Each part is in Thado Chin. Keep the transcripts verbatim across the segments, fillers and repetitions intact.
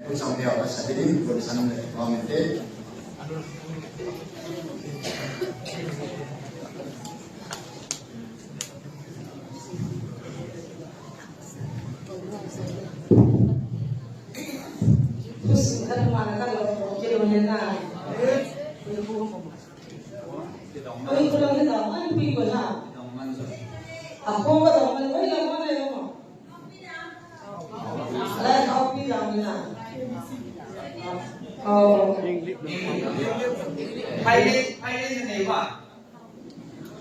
Chang dia ka sa din ko san le ko min te. Khusim khat ma na ka lo ko ke lo ne na. Oi, ko lo ne da, an pi ko na. A ko ba da, man ko ya ma na yo. Lai khao pi da mi na. Oh. Hai le, hai le ne ba.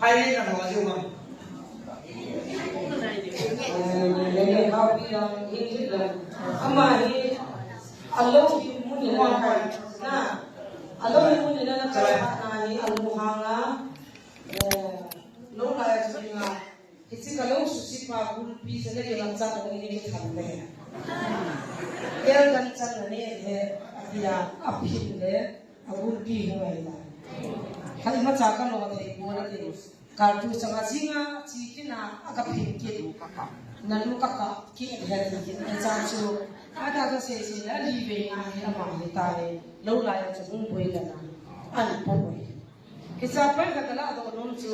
Hai le na ho ju ma. Eh, le le khao pi da, English da. Ama hi, a lo hi mun ni na. Na. A lo hi mun ni na na ka na hi a lo hanga. Eh, lo lai chu nga. Hiche ka lo suhset pa gulpi chu na kilang chan a ni kitham le. Kel kan chan a ni he, atia, aphin le, agulpi hu ngai ta. Hai ma cha ka lo thei ko na ti. Ka tu sa nga jinga, chi kina, aka phin kit. Na lu ka ka, ki he ti kit. Ai cha chu, ada ka se se la li ve nga he ama he ta he. Lo lai chu hung boi la na. An po boi. Hiche a pai khat ka lah doh nom chu,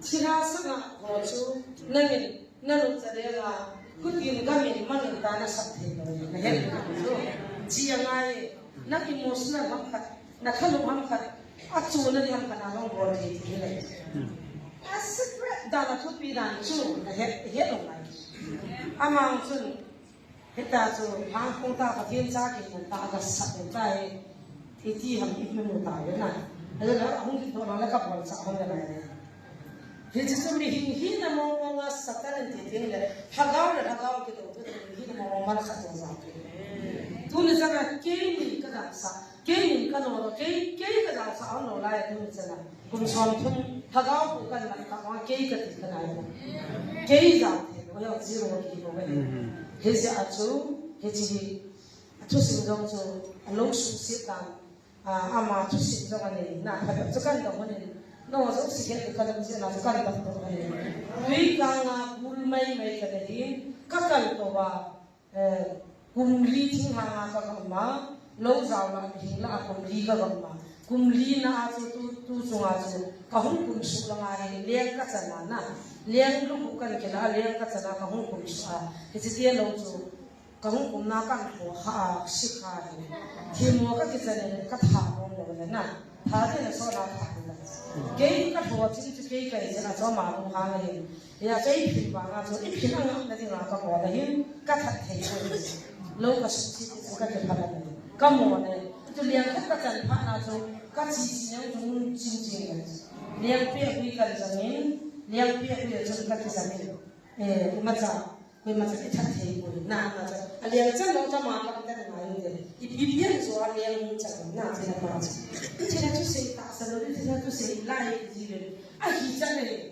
thilha sanga ho chu, nangin, na lungchang a, khutin gamin mangin ta na sap thei lou, na het chu. Chi a ngai, na emotional ham khat, na khalu ham khat, a chu na ham khat na long bol thei thei le. A secret dan a thupi dan chu, na het, het lou ngai. Amang chun, Hita chu, hang kong ta Pathen cha kin ta ka sa ta e. Iti ham i mu ta e na. Ala la hung ki to la ka bol sa hon la e. Hiche chu mihem hina mong mong a Satan in ti ding le. Lhagao le lhagao kitoh tu mihem hina mong mong man khat to sa. Tuni chan a keini ka dan sa. Keini ka no, kei, kei ka dan sa hon lo lai tuni chan a. Kum som thum, lhagao pu kan man ka ma kei ka ti ka nai. Kei jat he, wa jong zero ki ko ve. Mhm. Hiche a chu, hiche hi, a thusim jong chu, a lo suhset tan, a, ama thusim jong a nei, na phat chu kan dong hon in, no jong si he ka dong si na chu kan dong hon in. Tui kang a, bul mai mai ka nei, ka kal to va, Eh, kum li thinglhang a ka gam a, lo jao la, hing la a kum li ka gam a. Kum li na a chu tu, tu chunga chu, ka hung kum suh langa hi, leng ka chan a na. Leng lukhuh kan kila, leng ka chan a, ka hung kum suh a. Hiche tia lo chu, ka hung kum na kan kho kha a, si kha hi. Thim mo ka kichan in, ka tha mo mo le na. Tha te na so na tha na. Kei ka tho chin chu kei kai chan a, so ma mo ha le. Ya, kei phin vanga chu, i phin a ngam na dinga ka bol ahin, ka that thei poi. Lo ka sut chi chu ka kiphat a. Ka mo ne. Chu liang khat ka chan phat na chu, ka chi chi neu chu mun chin chin ne. Liang pe hui kan jangin, liang pe hui chu ka ki jangin. Eh, imacha, koimacha i that thei poi. Na, na cha. A liang chan lo cha ma ka ta na ngai de. I pi pian chu a liang mun cha na thei na pa chu. I thei na chu sei ta sa lo, i thei na chu sei lai ji le. A hi cha le.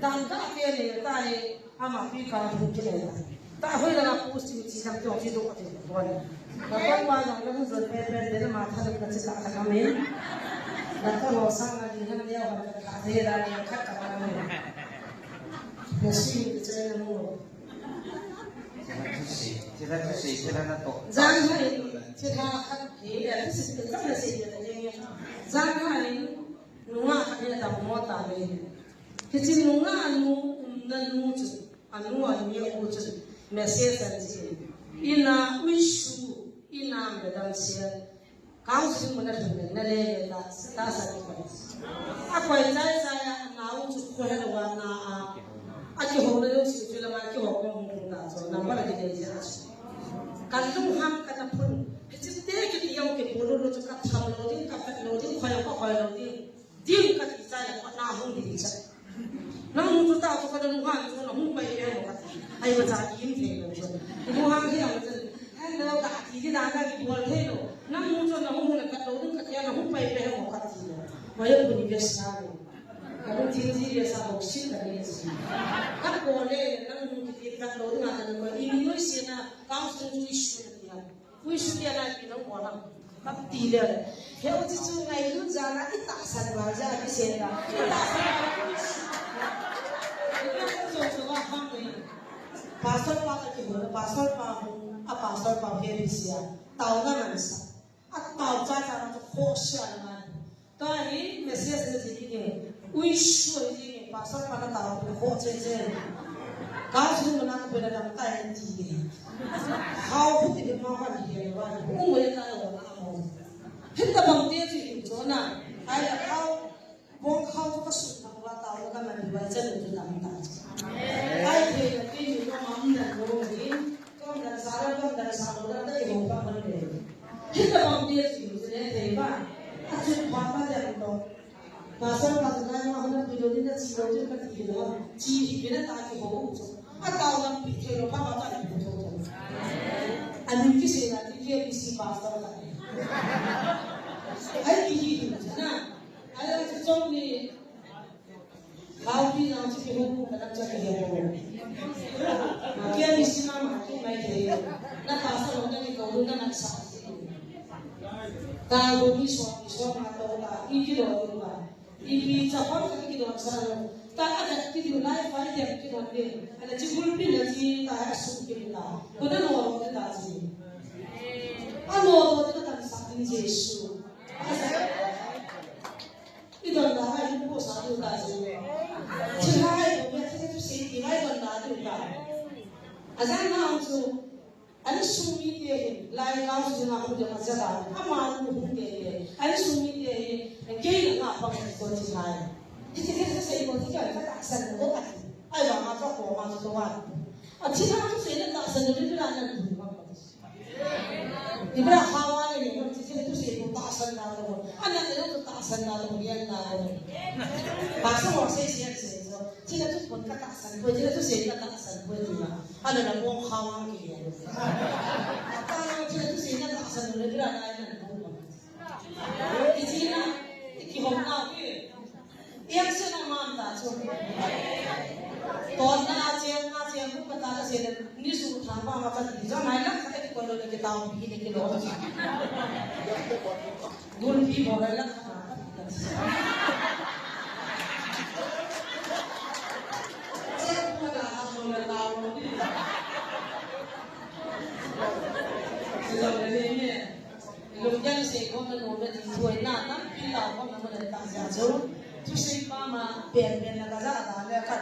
Dan ka te le ta e, ama pi ka hung ki le ta. Ta hoi la post chi chi dam to chi do ka te ko ni. Ka ko pa la la hung zon pe pe de ma tha ka chi ta ka me. Na ka lo sang na di han le ha ka ta de la ni ka ka na me. Na si ni che na mo. Thilha thusi, thilha thusi, thilha na to. Jang hai, thilha khat hi, ya, thusi, jang na se ya, jang hai, nunga khat ya ta mo ta le. Hiche nunga nu, um, na nu chu, anu a mi a u chu, message an chi. Ina wish you, ina madam sia. Council mun a thum na le le ta, ta sa ni koi. A koi chai chai a, na u chu koi ha wa na a. A kihou na lo si chu la ma kihou ko hung ta chu, na ba la di le ja chu. Kan lung ham ka na phun. Hiche te ki ti yau ki pu lo lo chu ka tham lo ding, ka phat lo ding, koi ko koi lo ding. Ding ka ti chai la, na hung ding chai. Nang hung chu ta chu ka dang hung chu na hung pai pe mo ka ti. Ai ba cha im thei lo chu. Hung hang hi ang chu. Hello ka ti di dan ka ki bol thei lo. Nang hung chu na hung na ka lo ding ka ti na hung pai pe mo ka ti lo. Wa ya bu ni ve sa lo. Ka lu tin ji ve sa lo sin ka ni ji. Ka ko le nang hung ki ti ka lo ding ka na ko i ni noi si na ka hung chu i shi na ti ya. Ui, shu tia nai pi nang ko na. Kap ti le. He u chi chu ngailut ja na i tahsan val ja ki sen da. I tahsan val. I tahsan so so va ham ni. Pastor pa ka ki bo, pastor pa hu, a pastor pa he ri sia. Taona nasa. Atao chacha na chu khohse a na. Tua hi message na ji ke. Ui shu ji ke. Pastor pa na tao na khoh che che. Ka su na na pe na dam ta en ji ke. Hao hu ti ma ha ni ke wa. U mo ye ta lo na mo. Hin ta bang te ji hin jo na. Ai la hao. Bong khao chu ka sut na wa ta wa ka man wa chan chu dam ta. Ai thei na ti ni wa mam na lo ni. Kom dan sa ra, kom dan sa lo ra, ta i ho pa man le. Hin ta bang ti ti chu ne thei ba. A chu pa pa de to. Pa sa pa sa na ma ho na pi lo ni na chi lo ni ka ti lo. Chi hi ki na ta ki ho chu. A ta wa pi thei lo pa pa ta ni ho to. A ni ki se na ti ki bi si pa sa ta. Ai ki hi hi na. Ai chu chong ni. Haupi na chu ki hu ka na cha ki he ko. Kia ni si ma ma ki mai the. Na pa sa lo na ni ko na na sa. Ka go mi so mi so ma to ta. I ki lo ba. I pi cha hon ka ki lo sa lo. Ta a da ki lo lai fa de ki lo de. A da chi gul pi na chi ta a su ki ta. Ko na lo lo ta chi. A lo lo ta ta sa ni Jesu. A sa. I donda hai, i posa diu ta chu. Thilhai, i thilhai thusei ti lai donda diu ta. Ajang na ang chu, ani sung mite hin, lai kau chu na hung de ma cha ta. Ama nu hung de de. Ani sung mite hin, kei na pa ko thilhai. Ti ti ti sei ko ti ka ka ta san ko ka ti. Ai ba ma ka ko ma chu to wa. A thilhai thusei na ta san de na na. Ibra hawa ni ni, ti ti tu si tu ta san na to. Ana te tu ta san na to, ni an na to. Ba sa mo se se se so. Ti tu pon ka ta san ko, ti tu si ka ta san ko ti ma. Ana na mo hawa ni ni. Ta na ti tu si na ta san ni, ibra na na ko. Ti ti na, ti ki hom na ki. Yang se na man ta chu. Ton na che na che ku ka ta se ni su thang ba ma ka ti jo nai la ka ti ko lo ni ki ta pi ni ki lo. Gun pi bo la la ka. Che ku ka ha lo la ta lo ni. Se lo ni ni. Lunggel sei khom na nom le ding thuai na tampi tao khom na mun le ta sia chu. Thusei pa ma pen pen na ka ja ta le ka.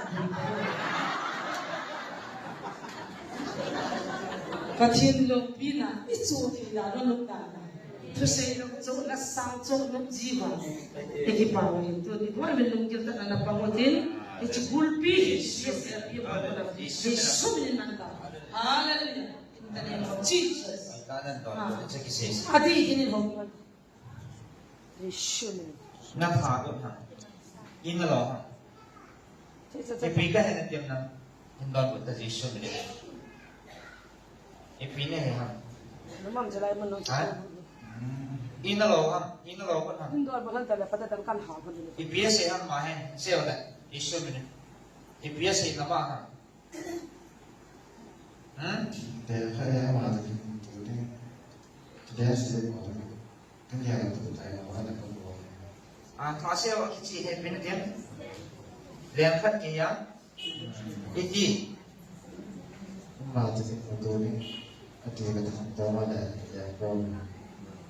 Pathen loupina i chu thei da lo lung da na. Thusei lo chu la sang chu lo ji ba. E ki pa wa hin tu ni wa min lunggel ta na pa mo tin. I chu gulpi hi si si pi pa na. Jesu min na ta. Hallelujah. In the name of Jesus. Ati ini ho. Jesu min. Na pha ko ha. In lo ha. Ipi ka he na tiam na. In don ko ta Jesu min. Ipi ne he ha. Namam jalai man lo. Ha? In lo ha. In lo ko ha. In don ko han ta la pa ta kan ha ko. Ipi se ha ma he. Se o da. Jesu min. Ipi se na ma ha. Hmm? Te kha ya ma ta ki tu ni. Te se ma ta. Kan ya tu ta ya ma ta ko. A, tha se wa ki chi he pin ken. Leng khat ki ya. Iti. Ma ta ki tu ni. Ati ka ta ta ma da ya ko.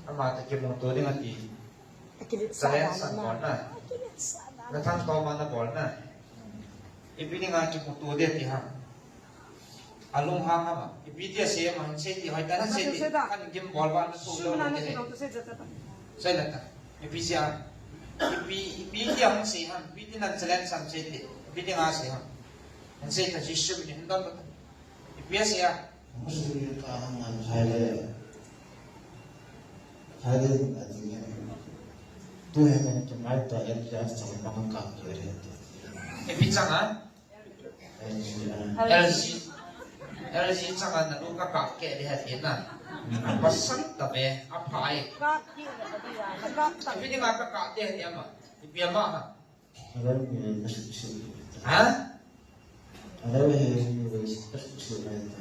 Ama ta ki mo tu ni ati. Challenge san bol na. Na thang to ma na bol na. Ipi ni nga kimuto de ti ha. Alung hang ha ma. Ipi ti ase ma hin sei ti hoi ta na sei ti. Kan gim bol ba na so lo de. Sei la ta. Ipi sia. Ipi ipi ti ang sei ha. Ipi ti nan challenge san sei ti. Ipi ti nga sei ha. An sei ta Jisu min hin don ba ta. Ipi ase ya. Musu ta han nan khai le. Khai le ati ne. Tu he kan tu mai ta ya ya sa ma ka tu le. Ipi chang ha? L G. L G. L G chang ha na lu ka ka ke le ha ti na. Pasang ta be a phai. Ka ki le ka dia. Ka ta. Ipi ni ma ka ka te ha ti ama. Ipi ama ha. Alo, eh, ka susi. Ha? Alo, eh, ka susi na ita.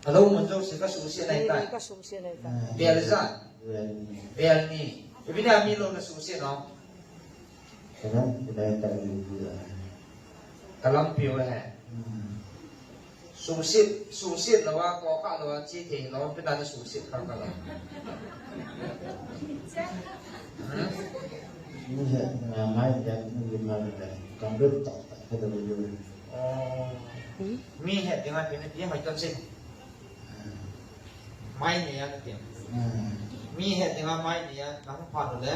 Alo, mo jo si ka susi na ita. Ka susi na ita. Ah, Bial sa? Bial ni. Bial ni. Ipi ni ami lo na susi no? Kalam, ina ita ni. Kalam pio he. Hmm. Suhset, suhset lou a, tohkhah lou a, che thei lou, ipi dan a suhset kha kha lou. Hmm? Ni he, ah, mai dia, ni ma dia, kam lut tak tak ka da lu. Oh. Mi he dinga pin ni hoi ton se. Mai ni a na tin. Hmm. Mi he dinga mai ni a, na hung pha le,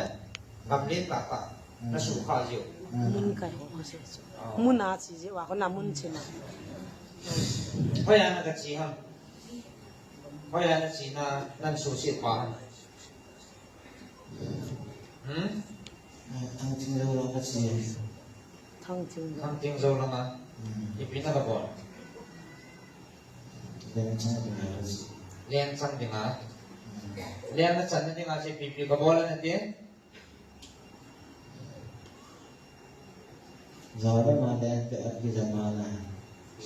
gam len tak tak. Na suhkhah jiu. Mun kai ho se. Oh. Mun a chi jiu a, ko na mun chi na. Hoiya na ka chi ham? Hoiya na chi na, nan suhset pa ham? Hmm? Thangting Zo lang ka chi. Thangting Zo. Thangting Zo lang a. Hmm. Ipi na ka bol? Leng chang dinga ka chi. Leng chang dinga. Hmm. Leng na chan na dinga chi ipi ipi ka bol na ti? Jao lama lengpeh a kijam a na.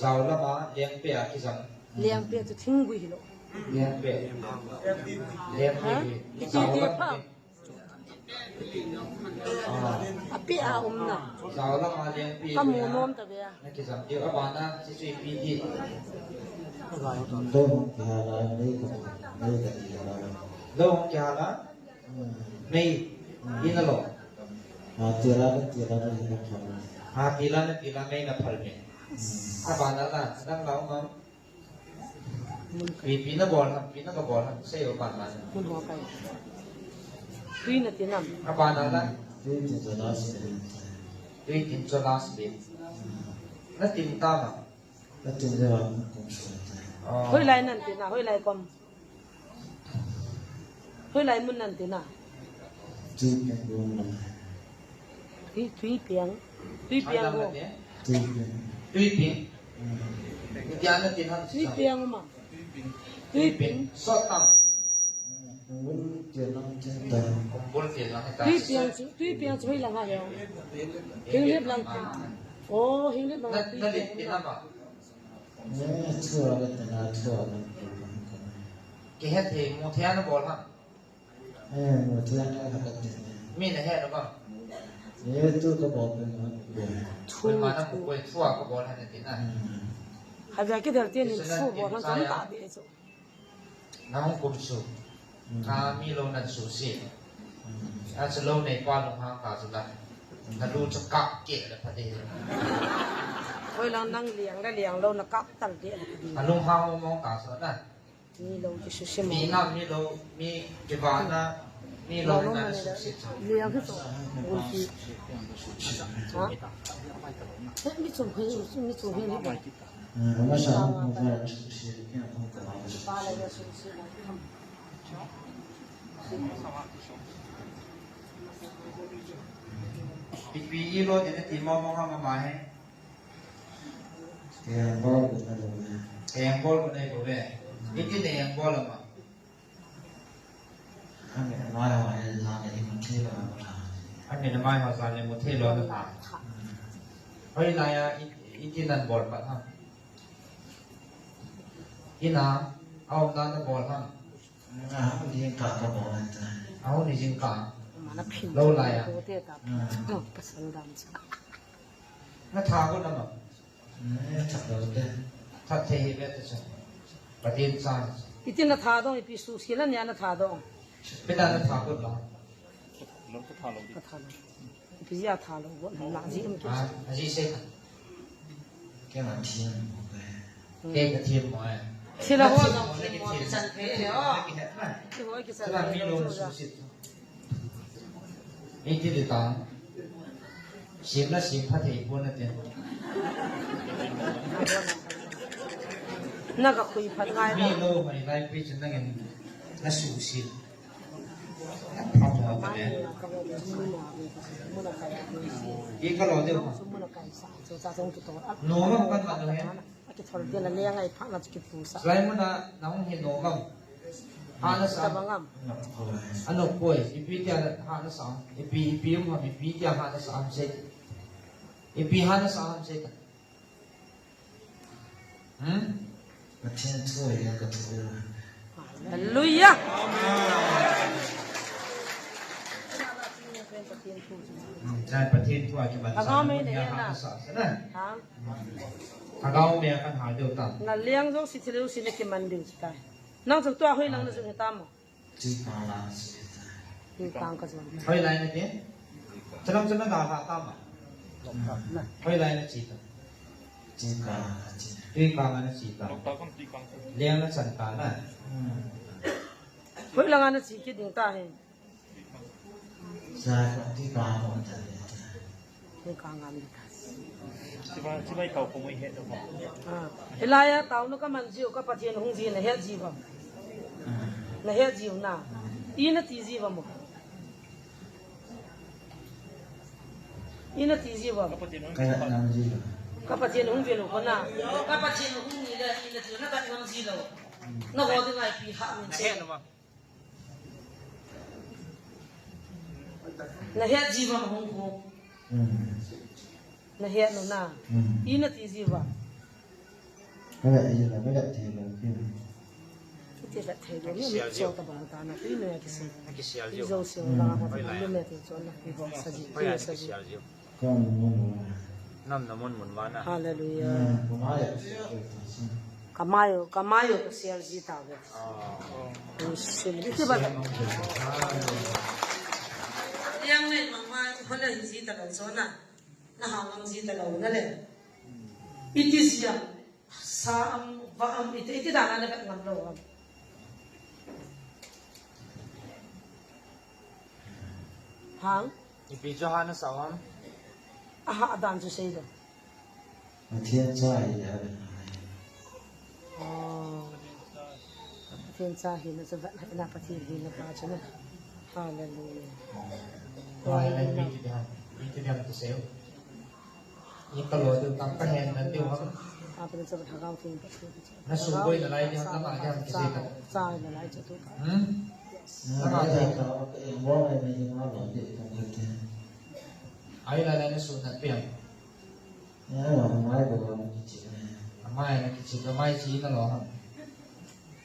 Jao lama lengpeh a kijam. Lengpeh chu thinggui hilou. Lengpeh. Lengpeh. Ha? Jao lama. Ah. Apeh a um na. Jao lama lengpeh. Ka mu nom ta ve a. Na kijam diu abana, chi chu ipi ti. Lou hung kihal a, lei ka, lei ka ti a. Lou hung kihal a? Mei, ina lou. Ha, tila na tila na ina phal. Ha, tila na tila mei na phal me. Hmm. Abana la, nang lau ma. Pi, pi na bol ham, pi na ka bol ham, sei o pan ma. Mun ho kai. Tui na tin am? Abana la. Tui tin cho la si. Tui tin cho la si. Na tin ta ma. Ka tin le wa kum so ta. Oh. Hoilai nan tin a, hoilai kom. Hoilai mun nan tin a. Tui Peng Gong. Tui, Tui Peng. Tui Peng Gong. Tui Peng. Tui Peng. Hmm. Tui Peng ma. Tui Peng. Sot tam. Kumbul Piang lang hita. Kumbul Piang lang hita. Tui Piang chu, Tui Piang chu hoilang a hiu. Henglep lang. Oh, Henglep lang. Na, Tui na Piang. Len tina ba? Eh, thua le tina, thua le. Kihet thei, mu thei na bol ha. Eh, mu thei na ka tina. Mi na he na ba? Eh, tu ka bol pe na. Thu. Mun ma na mu koi thua ka bol ha na tina. Hmm. Haja kidar tin thu bol han chang ta be chu. Nang kum su. Hmm. Ka mi lou nan su si. Hmm. An su lou nei pa lou hang ka su la. Na lu chu kap ke la pha de. Hoilang nang liang la liang lou na kap tal de la pha de. A lung hang mong mong ka su na. Mi lou ki su si mong. Mi na mi lou mi ki ba na mi lou na su si. Liang ki su. Gul ki. Ha? Eh, mi chu he, mi chu he ni. Ipi ilo dina ti mo mo ha ma ma he. Yang bol ko na lo. Yang bol ko na lo ve. Iti ne yang bol ma. Amin amai ho he zan le mu thei lou na tha. Amin amai ho zan le mu thei lou na tha. Hoi la ya i, iti nan bol pat ham. Ina, a um na na bol ham. Na, a um jing ka ka bol ta. A um ni jing ka. Mana phin. Lou la ya. Ko te ta. Hmm. Oh, pasal dam sa. Na tha ko na ma. Eh, that lou te. That thei hi ve te cha. Pathen cha. Iti na tha dong, ipi su si la nia na tha dong. Ipi na na tha ko la. Ka tha lou. Ipi jia tha lou, bo na ji um ki. Ah, a ji se. Ke ma thi na mo ke. Ke ka thi mo eh. Thi la ho na thi mo ki chan the le o. Thi ho ki chan the. Mi lou su si. Iti le tang. Sim la sim pha thei pon na te. Na ka khui phat ngai. Mi lou mai lai pi chen na ngen na su si. Pha mo ta le. Ki ka lo de. No ma kan ma no he. Aki thol dia la le ngai pha na ki pu sa. Lai mo na na hung he no ma. Ha na sa. Ka bang am. Ano poi, ipi tia ha na sa. Ipi, ipi um ha, ipi tia ha na sa am se. Ipi ha na sa am se. Hmm? Pathen thu ya ka thu. Hallelujah. Hmm, chai Pathen thu a ki ban sa. Ka ga mai ne na. Ha na sa sa na. Ha. Thagau mei a kan hal diu ta. Na leng jouse thil jouse na kiman diu chu tai. Nang chu tua hoilang na jun he ta mo? Chikang lang chu he ta. Chikang ka jun. Hoilai na ti? Chalang chu na ga ha ta mo? Hoilai na chi ta? Chikang a chi. Chikang a na chi ta. Leng na chan ta na. Hoilang a na chi kit ding ta he. Sa ti ka mo ta le. Ti ka ngam ta. Chibai, chibai kau ko mo he do mo. Ah. Hilai a taona ka man jiu, ka Pathen hung ji na he jiu va. Na he jiu na. I na ti jiu va mo. I na ti jiu va. Ka ya ngam jiu. Ka Pathen hung ve lou ko na. Ka Pathen hung ni le i na ti na ka ngam jiu lou. Na ho ding ai pi ha min che. Na het jiu va hung ko. Hmm. Na het no na. Hmm. I na ti jiu va. Ka la i la, ka la thei lou ki. Ki te la thei lou ni, so ta bang ta na, ki me ki se. Ki se jiu. Ki jo se la, hmm, ko ta me te cho na, ki ho sa ji, ki sa ji. Nam na mun mun vana. Hallelujah. Kamayo, kamayo ka sial ji ta ve. Sim, iti ba? Yang le mama, ko le ji ta lo so na. Na ha ngam ji ta lo na le. Iti ji am. Sa am, va am, iti, iti dan a na vet ngam lou am. Hang? Ipi chu ha na sa am? Aha, dan chu sei lou. Pathen cha hi a vet ngai. Oh. Pathen cha hi na chu vet ngai na Pathen hi na pa chu na. Hallelujah. Hallelujah. Iti dan, iti dan chu sei. I ka lo diu tang ka hen na diu ha. Na suboi na lai diu ha, na ma diu ha, kisi ka. Hmm? Na ma diu ha. Ai la la na su na piang. Amai na kichi, amai chi na lo ha.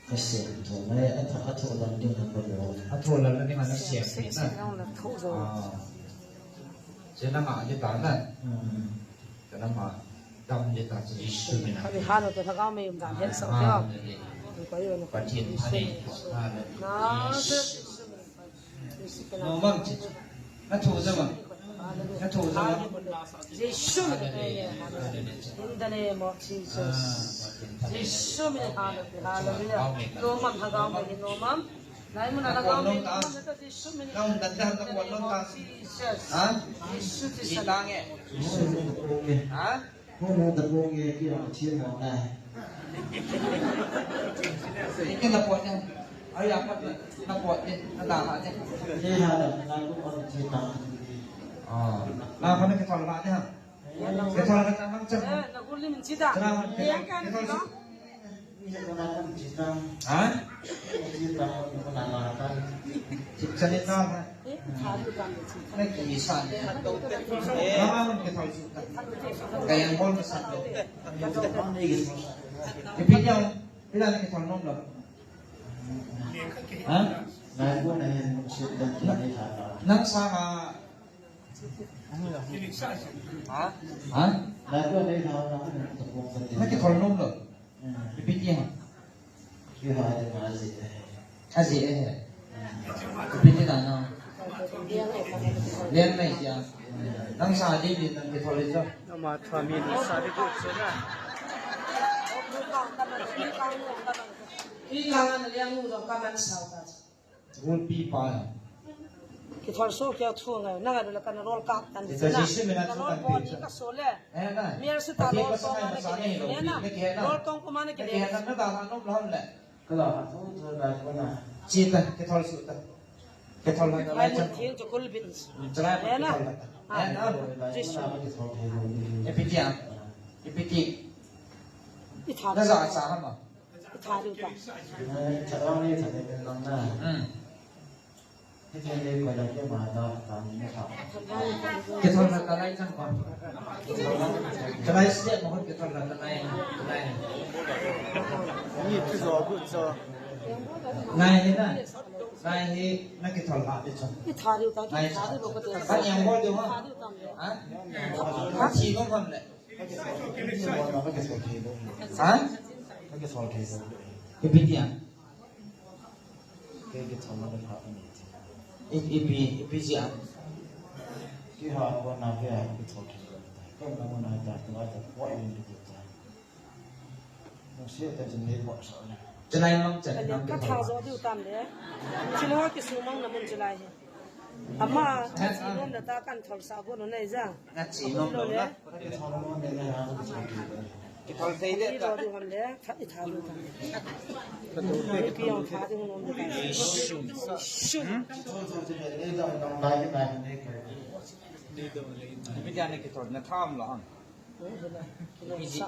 Ka siam tho mai, a tho, a tho lam ding na ko lo. A tho lam ding na siam. Siam, siam, siam, na tho zo. Ah. Siam na ma ding ta na. Hmm. Ka na ma dam ding ta Jesu min a. Ka bi ha no te thagau mei um dan het sa. Ah, teo. Ni pa yo no. Pathen Jesu. Ah, na. Na se. Nomam chi. Na tho zo ma. Jesu min. In the name of Jesus. Jesu min. Hallelujah. Hallelujah. Nomam thagau mei nomam. Lai mun a thagau mei nomam. Jesu min. In the name of Jesus. Ha? Jesu min. Ha? Hung hung ta pung ye ki ong chi mo na. Ki na pot ne. Ai ya pot ne. Na pot ne. Na da ha ne. Ki ha da na ku ong chi ta. Ah. Na ha ne ki thol ha ne ha. Ki thol ha na mang chan. Na ku lim chi ta. Na ha ne ki thol su. Ha? Chanin na ha. Na ki sa ni. Mama mun ki thol su ta. Ka yang bol ka sa. Ipi dia, pila na ki thol nom lo. Ha? Nang sa ha. Ha? Ha? Na ki thol nom lo. Ipi ti ham? Ipi ti ham? Aji e. Ipi ti na na. Lian mai tia. Nang sa di di nang kithol i cho. Ama tha mi sa di ku chu na. I ka na liang nu jong ka man sao ta. Gulpi pa. Kithol soh keu thu ngai, na ngai le kana rol kap tan. Ita Jesu min a thu kan pe. Ka so le. Eh na. Mial su ta rol tong na ki le na. Rol tong ko ma na ki le. Na da ha nom lom le. Ka la ha thu thu da ko na. Chi ta, kithol su ta. Kithol ha ta lai chan. Thil chu kul bin. Chalai ma kithol ha ta. Eh na. Jesu. Ipi ti a. Ipi ti. I tha. Na ja cha ha ma. Tha diu ta. Tha lang ni tha de lang na. Hmm. Hi tha de ko la ke ma ta ta ni tha. Kithol na ta lai chan ko. Ta lai step ma hon kithol na ta lai. Lai. Ni tu zo bu zo. Lai ni na. Lai ni na kithol ha de chan. I tha diu ta, i tha diu ko te. Ba yang bol diu ha. Ha? Ha? Chi ko ham le. Ha? Ipi dia? Ipi, ipi dia? Chulai mang chan. Ka tha jo diu tam le. Chilo ki su mang na mun chulai hi. Ama, ka chi nom da ta kan thol sa bo no nei ja. Na chi nom lo na. Kithol thei le ta. Ro diu ham le, khat i tha diu ta. Pi ong tha diu nom da. Shum. Shum. Ipi dia na kithol na tham lo ham. Ipi dia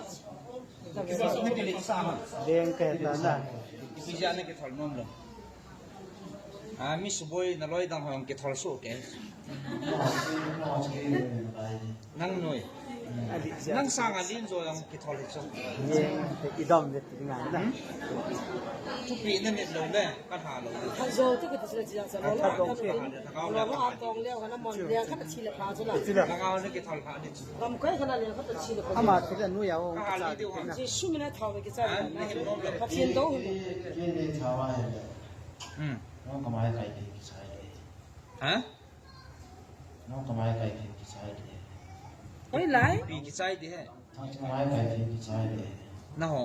na kithol na. Ipi dia na kithol nom lo. Ha, mi suboi na loi dang hong kithol su ke. Nang noi. Nang sang a lin jo jong kithol hi chu. Idom le ti nga na. Thupi na nit lo le, ka tha lo. Tha jo tu ka ti sila ti jang sa lo. Tha jo ti. Lo ma a tong le, ka na mon le, ka ta chi le pha chu la. Lhagao na kithol pha ni chu. Gam kai ka na le, ka ta chi le pha. Ama ti le nu ya o. Ka ha li diu ha. Jesu mina thao le ki cha. Pathen do hin. Hmm. Ha? Hoi lai. Pi kichai di he. Na ho.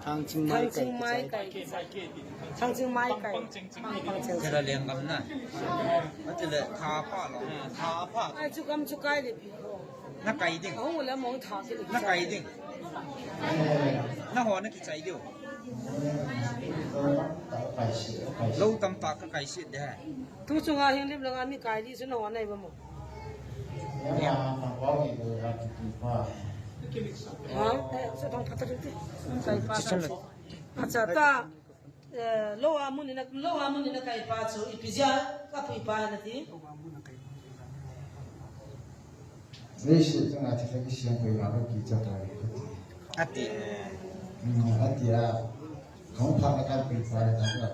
Thangching mai kai. Thangching mai kai. Thangching mai kai. Pang pang cheng. Tela liang kam na. Atile tha pha lo. Tha pha. Ai chu kam chu kai le pi ho. Na kai ding. Ahung le mong tha ke le. Na kai ding. Na ho na kichai diu. Lo tam ta ka kai sit de he. Tu chunga hin lim langa mi kai li chu na ho nai ba mo. Ha? Eh, sa thong phatah ding ti. Kai pa sa. Acha ta. Eh, lo a mun ina, lo a mun ina kai pa chu ipi jia ka pui pa na ti. Leiset chunga thilha kisiam koima ka kicha tai, ati. Ati. Hmm, ati a. Kong pha ka kan pui pa na ta ka.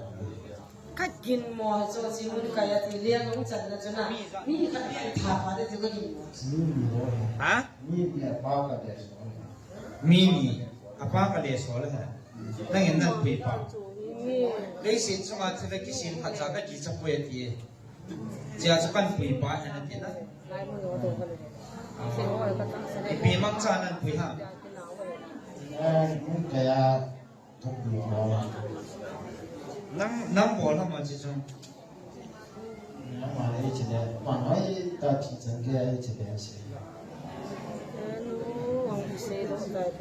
Ka ginmo chu chi mun kai ati, liang ung chan na chu na. Mi ka pi tha pa de chu ka ginmo. Mi ni ho. Ha? Mi ni a pa ka de so. Mi ni a pa ka de so le ha. Nangin nang pui pa. Leiset chunga thilha kisiam khat cha ka kicha poi ati. Chia chu kan pui pa hi na ti na. Ipi mangcha nan pui ha. Nang, nang bol ha ma chi chu.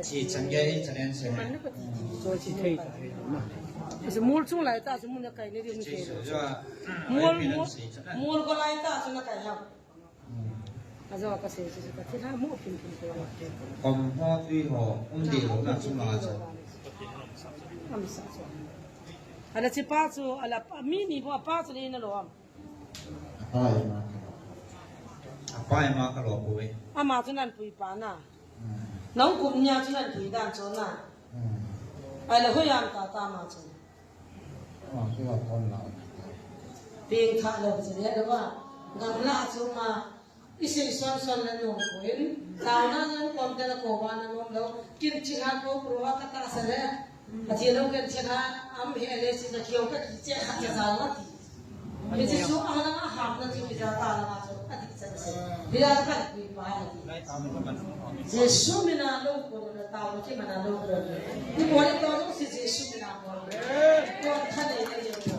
Chi chan ge, chi chan se. Mul chung lai ta, mul na kai ni di. Mul, mul, mul ko lai ta, chu na kai ha. Ajo ka sei chu ka thi ha mu pin pin ko. Kom ho tui ho, um di lo na chu ma chu. Am sa chu. Ala chi pa chu, ala pa, mi ni pa pa chu le na lo am. Apa ema ka lo. Apa ema ka lo ko e. Ama chu nan pui pa na. Hmm. Nang kum nia chu nan pui dan chu na. Hmm. Ai la ho yam ta ta ma chu. Ama chu la kon la. Ping tha lo chu le lo wa. Gam la chu ma. I sei son son la no ko in. Tauna nan kom te la ko wa na nom lo. Kin chi ha ko pro ha ka ta sa le. Pathen lo ken chen ha am he le si na kio ka ki che kha cha za la ti. Hiche chu a la a ham na chu ki ja ta la ma chu a ti cha se. Hi la ka pui pa na ti. Jesu mina lo ko na ta lo ki mana lo ko. Ni ko ni to lo si Jesu mina ko. Ko tha le le ko.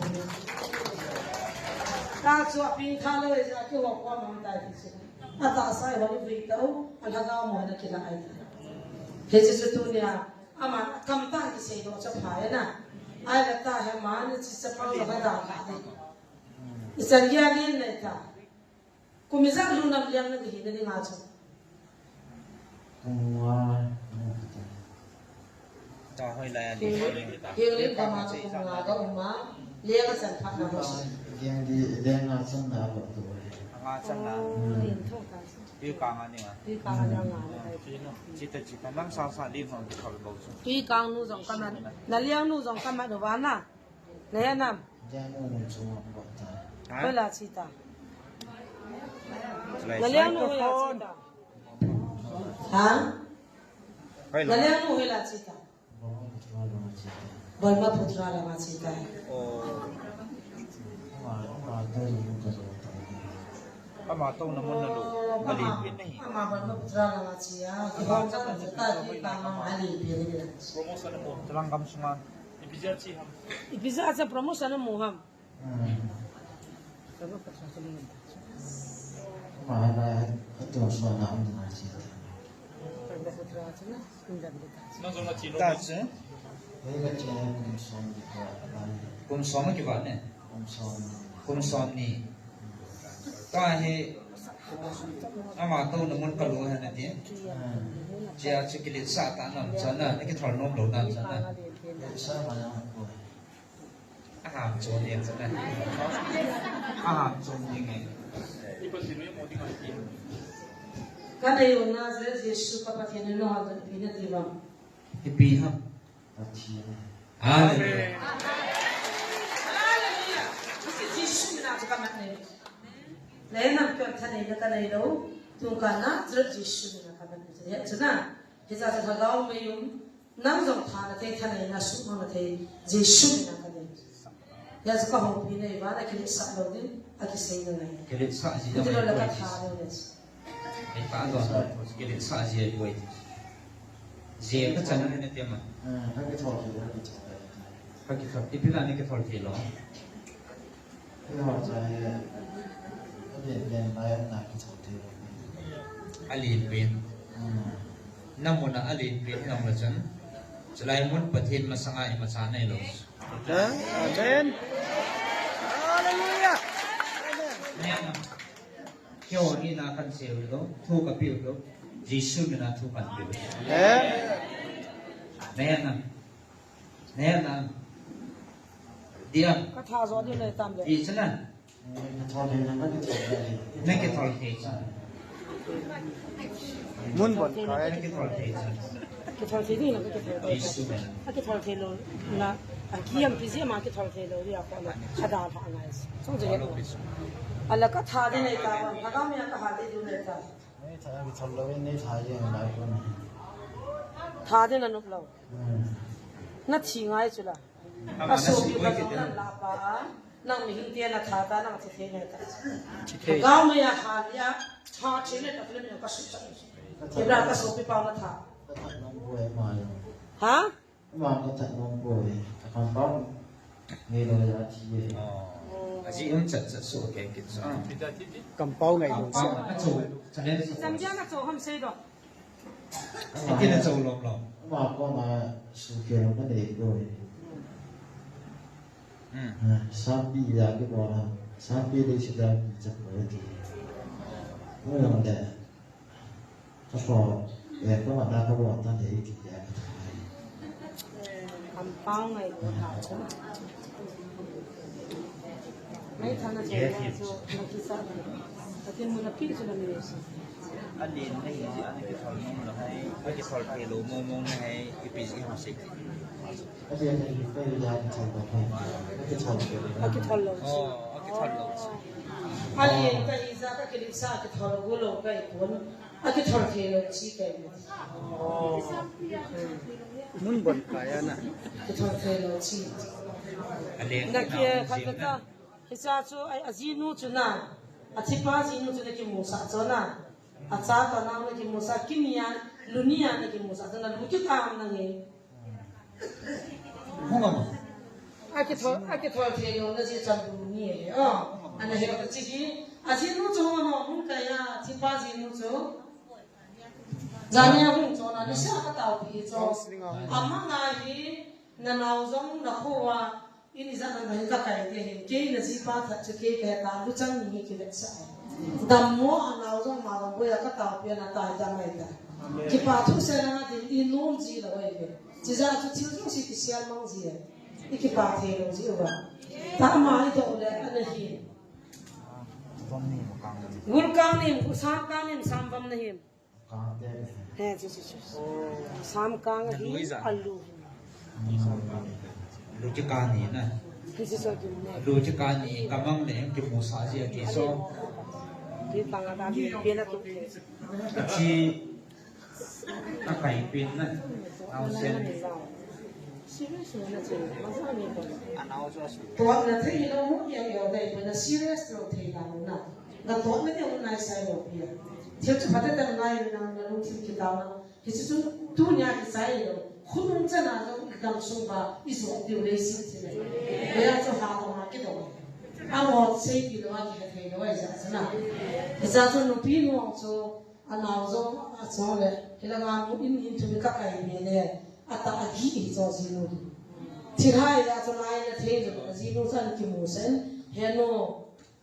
Ta chu a ping tha lo ja ki ho ko ma ta ti se. A ta sai ho ni vi ta u, a la ga mo na ki la ai ta. Hiche chu tu nia. Ama, kam ta kisei doh cha pha e na. Ai la ta he ma ni chi cha pang la da ka ni. I chan ya ni nei ta. Kum ijat lu nam liang na hi na ni nga chu. Kum nga, ta hoi la ya ni. Hiang lim ka ma chu kum nga ka um ma. Liang a chan pha na mo. Liang di, liang a chan na lo tu. Nga chan na. Oh, lim thong ta. Tui kang a ni nga. Tui kang a ni nga. Chita, chita, nang sa sa lim hong ki thol bo chu. Tui kang nu jong ka man. Na liang nu jong ka man u va na. Na he nam. Liang nu nu chu ma bo ta. Ha? Ko la chita. Na liang nu ya chita. Ha? Naleng nu hoila che ta? Brahmaputra lama che ta. Brahmaputra lama che ta. Oh. Ama, ama, ama touna mun nalo. Oh, ama, ama Brahmaputra lama che a. Kibang cha ta ki pa ma ma li pi ni la. Promotion mo, Chalang gam sunga. Ipi jeh a che ham? Ipi jeh a promotion mo ham? Hmm. Ama la, atu so na um na che. Nang jong na che lo. Ta che. Hei ka che kum som ni ka. Kum som ki ba ne? Kum som ni. Kum som ni. Ka he ama touna mun ka lo ha na ti. Hmm. Che a che kiletsah ta nam cha na, na kithol nom lou nam cha na. Kiletsah ma na ko. Aham chom ding, chom ding. Aham chom ding e. Ka nei u na Nazareth Jesu ka Pathen in nangho ipi na ti vang. Ipi ham. Pathen. Hallelujah. Hallelujah. Jesu min a chu ka mat nei. Nei nam ka thanei na ka nei lou. Tung ka Nazareth Jesu min a ka mat nei. Chu na. Hicha chu lhagao mei um. Nang jong thana thei, thaneina, suhmang na thei, Jesu min a ka nei. Hijeh a chu ka houpi nei uva, na kiletsah lou ding, akisei nangai. Kiletsah ji. Hiti lou le ka tha ding le. Ei ta don, kiletsah ji ai boi. Ji ka chan na ne te ma. Ah, ka kithol thei lou, ka kithol thei lou. Ka kithol, ipi la ne kithol thei lou. Alen pen. Hmm. Namun a alen pen nang la chan. Chulai mun Pathen masanga imacha nei lou. Amen. Hallelujah. Amen. Keiho ni na kan sei u lou, thu ka pe u lou. Jesu min a thu kan pe u. Amen. Amen. Nena. Dia. Ka tha jo ding nei tam le. Ti chana. Na kithol thei chan. Mun bon kai. Na kithol thei chan. Kithol thei ding na kithol thei. Jesu min. A kithol thei lou na. A kiam pi jia ma kithol thei lou dia ko na. Ka da tha ngai. Song je. Ala ka tha ding nei ta. Ka ga mi ka ha ding nei ta. Nei tha kithol lou nei tha jeng lai ko na. Tha ding na nop lou. Na thi ngai chu la. Ka sopi ka jong nan la pa a, nang mihing te na tha ta, nang thi thei nai ta. Ka mei a ha lia, tha thi nai ta, film ka su ta. Kibra ka sopi pa na tha. Ha? Ma ka tha nom ko e. Ka kam pa. Ngai lo ya thi e. Aji um chat chat so ke kit so. Kampau ngai lo so. Kampau na cho. Challenge. Cham dia na cho ham sei do. Iti na chau lom lom. Ama ko ma su ke lo ka dei ko. Hmm. Ah, sampi ya ke ko ha. Sampi dei si da ki chak ko ti. Ko lo de. Ka ko, eh, ko ma da ko ta dei ki ya ka ta. Kampau ngai ko ha. Mai thana chu na chu na kisa. Atin mun a pi chu na mi. Alen nei ji ana kithol nom lou hai. Akithol thei lou mong mong na hai. Ipi ji ham sei. Alen nei ji ka ila kithol lou hai. Akithol lou. Akithol lou. Oh, akithol lou. Alen ka ija ka kilisa kithol lou lou kai pon. Akithol thei lou chi kai mo. Mun bon kai ana. Kithol thei lou chi. Alen na ki khat ta. Hicha chu, ai, ajinu chu na, athipa jinu chu na kimusah chu na. Acha ta nau na kimusah, kimia, lunia na kimusah chu na, lu kikam na nge. Hung ama. Akithol, akithol thei lou na ji chan luni e. Oh, ana he ta chi hi. Ajinu chu hung ama, hung kaya, thipa jinu chu. Jania hung chu na, ni sa ka tao pi chu. Ama ngai hi, na nau jong na kho a, Ini jat na hin ka kai te hin, kei na jipa that chu kei ka ta, lu chang ni hi ki vetsah. Dammo a nau jong ma jong boya ka tao pi ana tai ta mai ta. Kipa thu se na din i nom ji lou ai ve. Chi ja chu thil jong si kisial mang ji ai. I kipa thei lou ji uva. Ta ma i do le ana hi. Gul kang nim, sam kang nim, sam bam na him. He, chu, chu, chu. Sam kang hi alu. Lu chu kani na. Hi chu so din ne. Lu chu kani kamang ne kimusah ji a ti so. Ti tang a da bi pe la tu. Chi Akai pen na. Naosen. Tuan na thei hilou mu ya ya dai pa na serious lou thei la na. Na tuan na dia na sai lou pia. Thil chu phatecha ngai na na lungthim kitaona. Hichu chu tunia kichai lou. Khonung chana jong i gamsung uva i jong diu leiset thil le. Hia chu ha ma kidong. Amo seipeh lou a kithei lou a ja chana. Hicha chu nupi nu chu anao jong achong le. Hilanga mu in in thum kakai ni le. Ata agi hi chu jinu. Thil hai a chu lai na thei lou. Jinu chan kimu sen. Henu.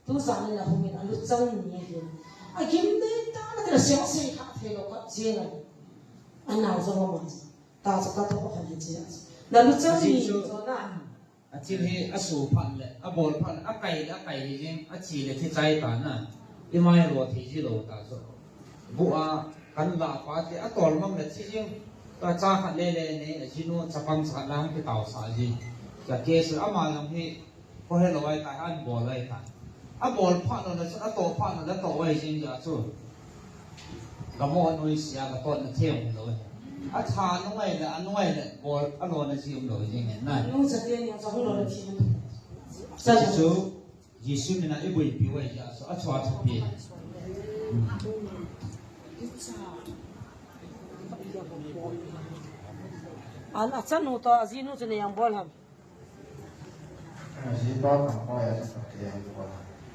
Tu jangin ahungin aluchang ni hin. Agim dei tah a tila siang sei kha thei lou khat jeng a. Anao jong ama jong. Ta chu katoh kha ni jeng a. Na luchang ni chu na. Athil hi asu phat le, abol phat le, akai le, akai hi jeng, achi le, thi chai ta na. Imai lo thi ji lou ta chu. Bu a, kan la pa te, atol mang le, thi jeng. Ta cha khat le le ni, ajinu, chapang cha lang, kitao sa ji. Cha ke su ama jong hi, Ko he lo ai tai, an bol ai tai. A bol phat lo na chu, a to phat lo na to ai jing ja chu. Ka mo noi sia ka to na them lo. A tha no ai le, a noi le, bol a lo na ji um lo jing na. Nu sa te ni sa hu lo na ji. Sa chu, Jesu mina i bui pi wai ja chu, a chua chu pi. An a chanu to, a jinu chu ne yang bol ham.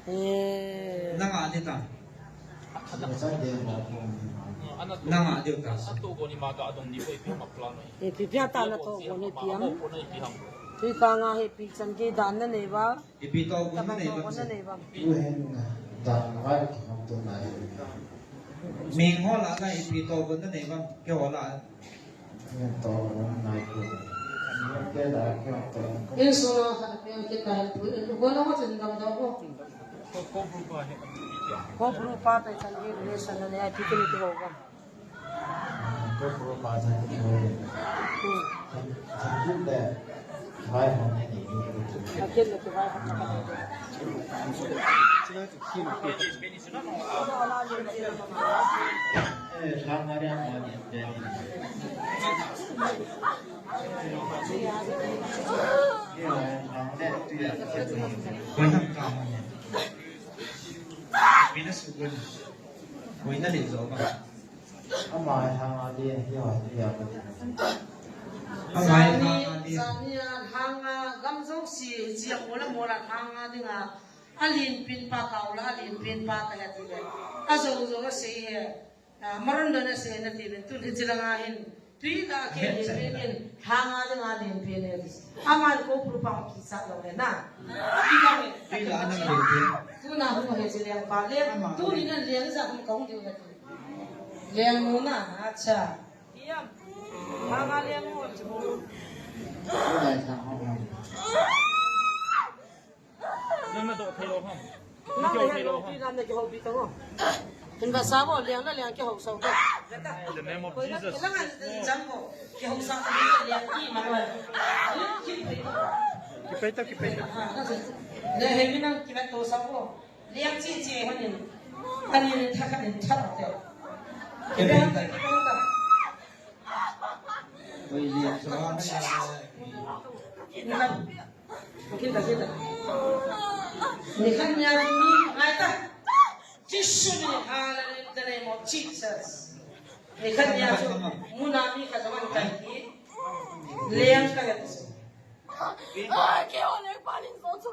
Eh. Nanga ni ta. Nanga ni ta. Eh, pi pia ta na to ko ni piang. Pi ka nga he pi chan ke dan na nei ba. Ipi to ko na nei ba. Ko na nei ba. Ming ho la na ipi to ko na nei ba. Ke ho la. Insung a khat a peng kit ta hen pu, in pu ko na ko chin dam dam ko. Ko puru pa ta chan gi relation na ya ti ti ko ko. Ko puru pa chan gi ko. Hmm. Chan gi le. Vai ho ne ni. Akin le vai ho. Amai hanga dia, dia, dia. Amai hanga dia. Zania hanga gam jouse chia mola mola hanga dinga. Alin pin pa kaula, alin pin pa ka ya ti le. Ajo jo ka sei he. Ah, maron don a sei na ti le. Tu le chilanga hin. Tui la ke lin pin in. Hanga dinga lin pin e. Aman ko puru pa ki sa lo le na. Ki ka me. Tui la na lin pin. Tu na hu he chi leng pa le. Tu ni na leng ja hu ka hu diu na ti. Leng nu na. Acha. Hanga leng nu. Nang na doh thei lou ham. Nang na doh thei lou ham. Nang na doh thei lou ham. Kin ba sa bo, liang na liang kihou sa bo. In the name of Jesus. Nang na jam bo, kihou sa bo, liang ki ma bo. Kipei ta, kipei ta. Le he mi nang kimat to sa bo. Liang chi chi ho nin. Ani ni tha ka ni tha te. Kipei ta, kipei ta. Oi, liang sa na ya. Nikhat nia chu mi ngai ta. Jesu min, hallelujah, in the name of Jesus. Nikhat nia chu muna mi khat jong an kai ti. Leng ka ya chu. Ah, ke ole panin so chu.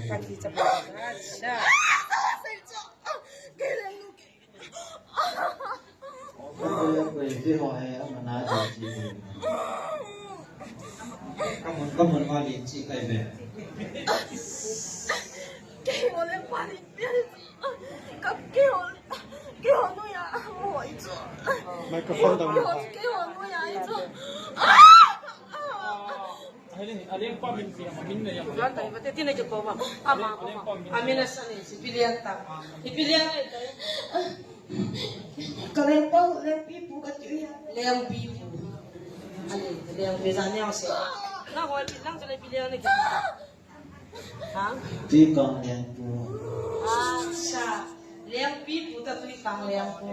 Kan ti chapa. Acha. Ke leng nu ke. Kamun, kamun ma lin chi kai ve. Kei ho le pa lin pia. Ka kei ho, kei ho nu ya mo i chu. Microphone down. Kei ho, kei ho nu ya i chu. Aleng pa min pi ham, min na yang. Juan tai, bate tin na ke ko ma. Ama ko ma. Amin na sa ni, si pilihan ta. Si pilihan ta. Ka leng pa, leng pi pu ka ti ya. Leng pi pu. Ale, leng pi sa ni ang se. Na ho, lang sa le pilihan ni. Ha? Pi kang leng pu. Acha. Lengpi pu ta tui kang leng pu.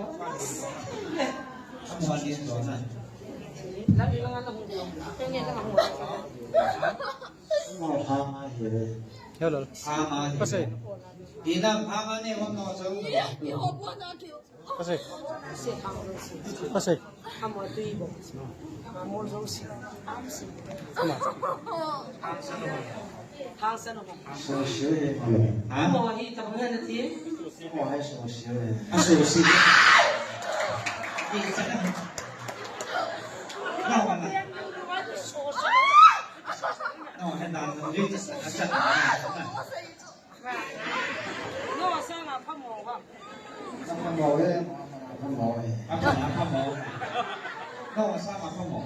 Amol ni to na. Lang lang lang hung. Teng ni lang hung. Amol ha ma hi le. Hello. Ha ma hi. Pasai. Dinam ha ma ni hon no chang. Pasai. Pasai. Amo tui bo. Amo jouse. Ama. Hangsan ho. So sure. Ha? Amo hi tabang na ti. Amo hi so sure. A so sure. Ni sa na. Na wa na. No, he na no, ni sa na. No, sa na pa mo wa. Phamo e, phamo e. Aphamo, aphamo. Nang sa aphamo.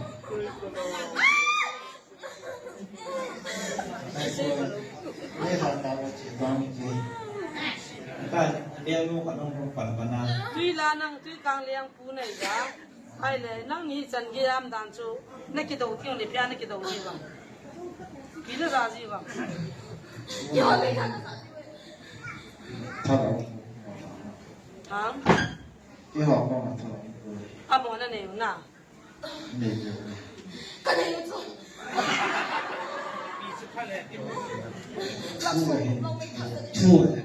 Ai, so, ni sa ta lo chi bang chi. Ta, dia lu ka nong nong pan pan na. Tui la nang, tui kang leng pu nei ja. Ai le, nang ni chan ge am dan chu. Na kidou tiang le pia na kidou ji bang. Ki na ra ji bang. Thalo. Thang? Ihao mo na thalo. Amo na nei na. Nei. Ka nei chu. Thu e. Thu e.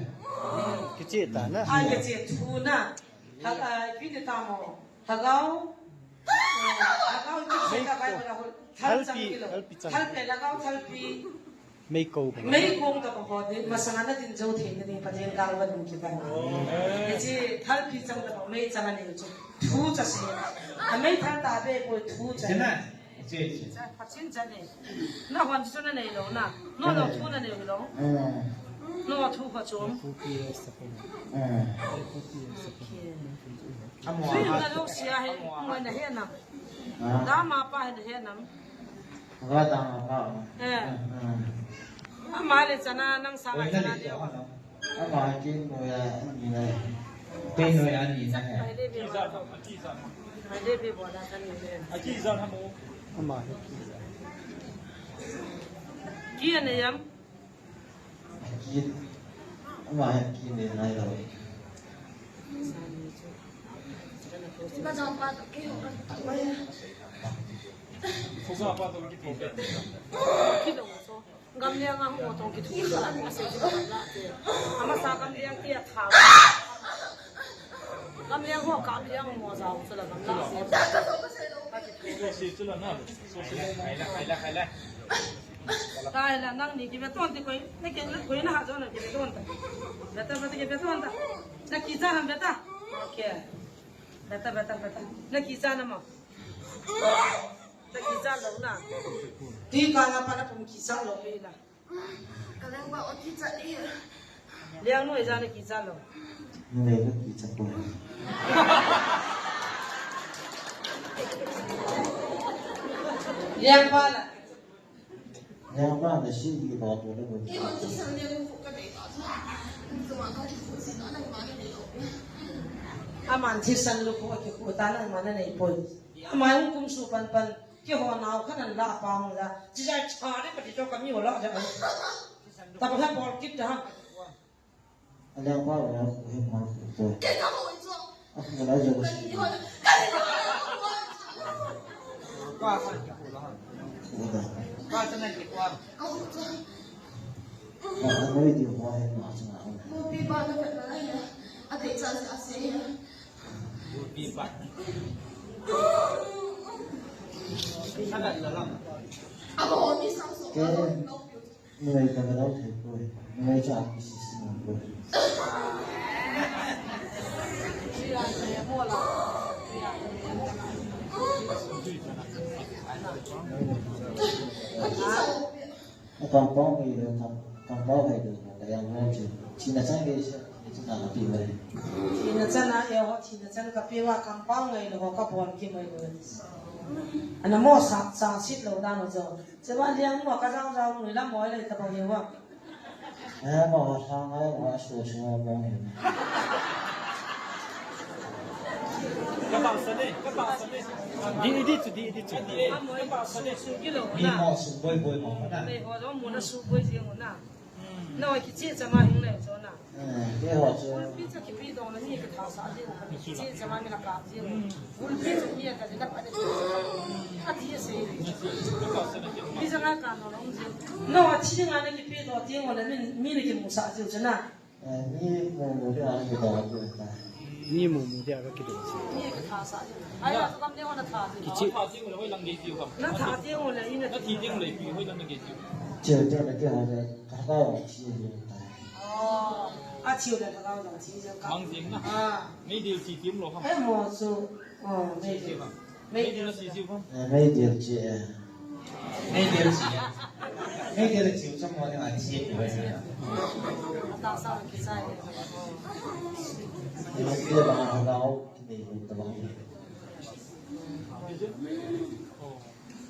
Kiche ta na. Ai kiche thu na. Ha, ai, pi de ta mo. Lhagao, eh, lhagao chu se ka Bible a hol. Thal chang kilo. Thalpi, thalpi chang. Thalpi, lhagao thalpi. Meikou. Meikou ta ho din, masanga na din jo thei na din Pathen galva ding kiban. Oh. Hiche thalpi chang ta ho, mei chang ani chu. Thu cha se. A mei thal ta be ko thu cha. Chena. Che, che. Cha, pha chin cha ne. Na hon chu na nei lou na. No, no, thu na nei lou. Eh. No, thu pha chom. Eh. Okay. Amo. Thu na lou sia he, mo na he na. Ah. Da ma pa he na he na. Wa da ma pa. Eh. Eh. Ama le chana nang sa la chana le. Ama kei noiya ani na. Kei noiya ani na he. Mai de be bo la. Mai de be bo la kan ni le. Ama he kei. Kei ani yam. Kei. Ama he kei ni nai lo. Ka jong pa to kei ho. Ko sa pa to ki to. Kei lo so. Gamleng a hung tong kithu chu la, a sei chu la te. Amasa gamleng ti a tha. Gamleng ho ka liang mo jao chu la gamla se. Ka ti chu la na. Kai la, kai la, kai la. Kai la, nang ni kibe ton ti koi, na ke koi na ha jo na kibe ton ta. Beta, beta kibe ton ta. Na kicha ham beta. Okay. Beta, beta, beta. Na kicha na mo. Na kicha lou na. Ti ka na pa na pum kicha lou pe na. Ka lengpa o kichat e. Liang noi jana kichat lou. Noi jana kichat lou. Liang pa la. Liang pa la si di ba to le ko. Ki hon ti san liang ko ka dei ta. Tuma ka ki ko si na na ma ka dei lo. Aman ti san lu ko ki ko ta na ma na nei poi. Aman kum su pan pan. Keiho nao khat an la pa hung la. Chijai cha le pati to kami ho la ja. Tabo he bol kit da. Ala pa la he ma ko. Ke ka ho jo. A ko la jo. Ka sa ki ko la. Ka sa na ki ko. Ka ho jo. Ka noi di ho he ma sa na. Mo pi ba na ka na ya. A te cha sa se ya. Kampau ngai le, kam, kampau ngai le, ka yang ngai chu. Thina chan ngai chu, ni chu na pi mai. Thina chan a, eh, ho, thina chan ka pi wa kampau ngai le, ho ka pon ki mai le. Ana mo sa, sa sit lo dan ho jo. Che ba liang mo ka jang jang ngai la mo le ta ba he wa. Eh, mo ha sa ngai wa su su mo he. Ka ba sa le, ka ba sa le. Di, di chu, di, di chu. Ka ba sa le su ki lo na. Ni mo su boi boi mo na. Ni ho lo mo na su boi ji mo na. No, kichi chama hing le chona. Eh, keiho chu. Gulpi chu kipe dong le mi kitha sa ding. Kichi chama mi la kap ding. Gulpi chu mi ka le pa de. A ti se. Mi janga ka no long ji. No, a chi nga na kipe do ti ngo le mi, mi le kimu sa ji chona. Eh, mi mu mu de a kido ji ta. Mi mu mu de a kido ji. Mi kitha sa ding. Ai, a kam de ngo na tha ji. Kichi. Tha ji ngo le hoi lang ge ji kam. Na tha ji ngo le, i na. Na thi ji ngo le pi hoi lang ge ji. Che, che, na ke ha le. Ka ba wa chi le ta. Oh, a chiu le ka ba wa chi le ka. Mang jing na. Ah. Meidil chi tim lo ham. Eh, mo su. Oh, meidil. Meidil chi tim ham. Eh, meidil chi, eh. Meidil chi. Meidil chi chang mo ni a chi ni wa. Ta sa ki sai. Ni ki ba ha ga o ni ta ba.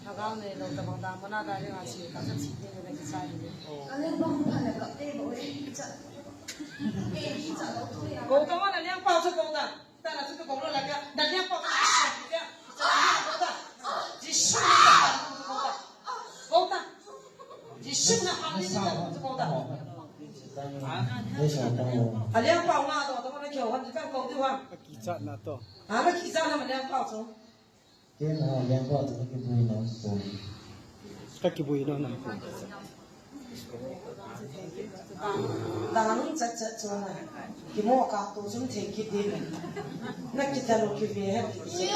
Lhagao nei lou tabang dan mona da ring a chi, ka sa chi ding le kisai ni. Ale bang pha le ka te bo e cha. E cha lo thu ya. Ko ta ma na liang pao chu ko ta. Ta na chu ko lo la ka. Da liang pao chu ko ta. Cha liang ko ta. Jisu na ha ni ko ta. Ko ta. Jisu na ha ni ko ta. A liang pao nga do ta ma na kyo han ka ko di wa. Ki cha na to. A ma ki cha na ma liang pao chu. Ken ha liang pao chu ka kibui nom chu. Ka kibui nom nam chu. Dang chat chat chu na. Kimo ka tu chun thei kit ding. Na kitalu kive he kit.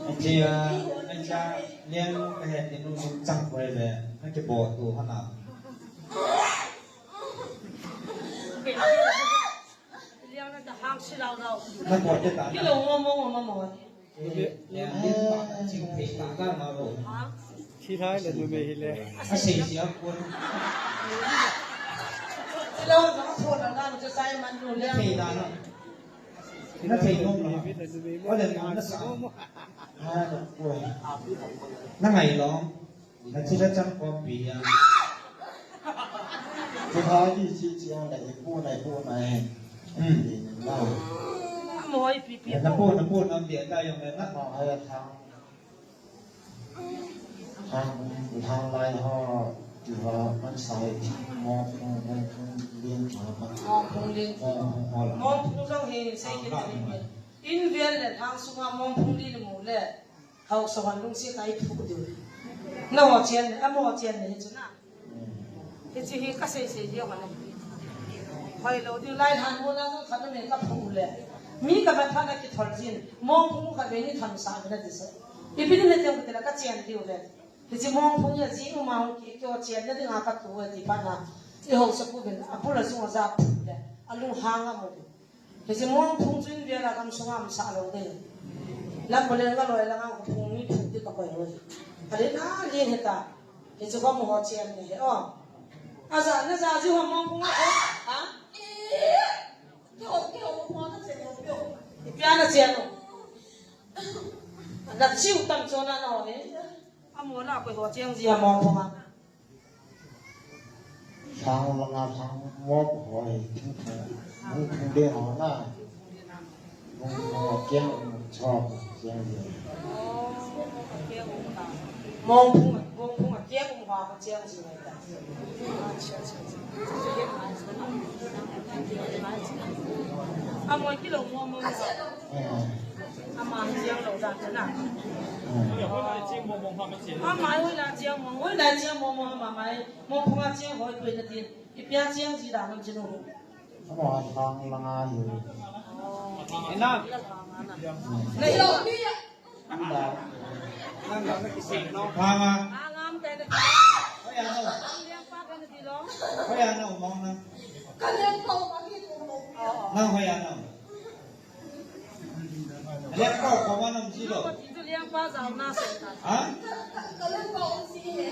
Achi a, acha, liang ka he kinu chang koi le. Na kibo tu hana. Liang na ta hang si lau lau. Na ko te ta. Kilo mo mo mo mo. Liang din pa ching pe ta ka ma ro. Ha? Thi thai le numei hi le. A sei si a ko. Kilo na ko na na chu sai man nu le. Thei da na. Na thei nom na. O le na sa. Ha ko. Na ngai lo. Na chi la chang ko pi ya. Chi ha di chi chi ang la i pu na i pu na e. Hmm. Na. Mo i pi pi. Na pu na pu na dia ta yong na. Ma ha ya thang. Thang, thang lai ho. Ti ho man sai mo mo mo lien ho. Mo mo lien. Mo mo ho la. Mo mo jong hi sei ki ni. In vel le thang sunga mo mo lien mo le. Haosa hon lungset a i phu diu. Na ho chen, a mo chen ni chu na. Hichi hi ka sei sei diu hon. Hoi lo diu lai han mo na ka khat me ka phu le. Mi ka mat pha na kithol jin. Mong phu khat me ni tham sa na di se. I bin le teng ka chen diu le. Hichi mong phu ya ji u ma ki kyo chen na ding a ka tu ti pa na. I haosa pu bin a pu la sung a ja phu le. A lung hang a mo. Hiche mong phung chu in vel a gam sunga um sah lou ding. Lam balen ka loi langa ka phung mi phung ti ka koi loi. Ka le na le he ta. Hiche ka mu ho chen ni he o. A ja na ja ji ho mong phung a ko. Ha? Ke ho ke ho mo na chen ho pio. Ipia na chen ho. Na chiu tam cho na na ho he. A mo la koi ho chen ji ha mong phung a. Sang langa sang mo ko hoi, thing thing, thing thing de ho na. Mo mo kiang um cho kiang de. Mong phung, mong phung a kiang um ha ko kiang ji nai ta. A mo kilo mo mo. Eh. Ama chiang lou dan chu na. Hmm. Ama hoilai chiang mong, hoilai chiang mong mong ama mai, mong phung a chiang hoi pui na tin. Ipia chiang ji dan nam chinu. Ama hang langa hi. Ina. Na ilo. Ina. Nang na kisih no. Hanga. Angam pe na. Hoiya no. Liang pa pe na ti lo. Hoiya no mong na. Ka liang pa ma ki ko. Nang hoiya no. Liang pa ko ma nang ji lo. Ko ti tu liang pa jao na se ta. Ha? Ka liang pa um si he.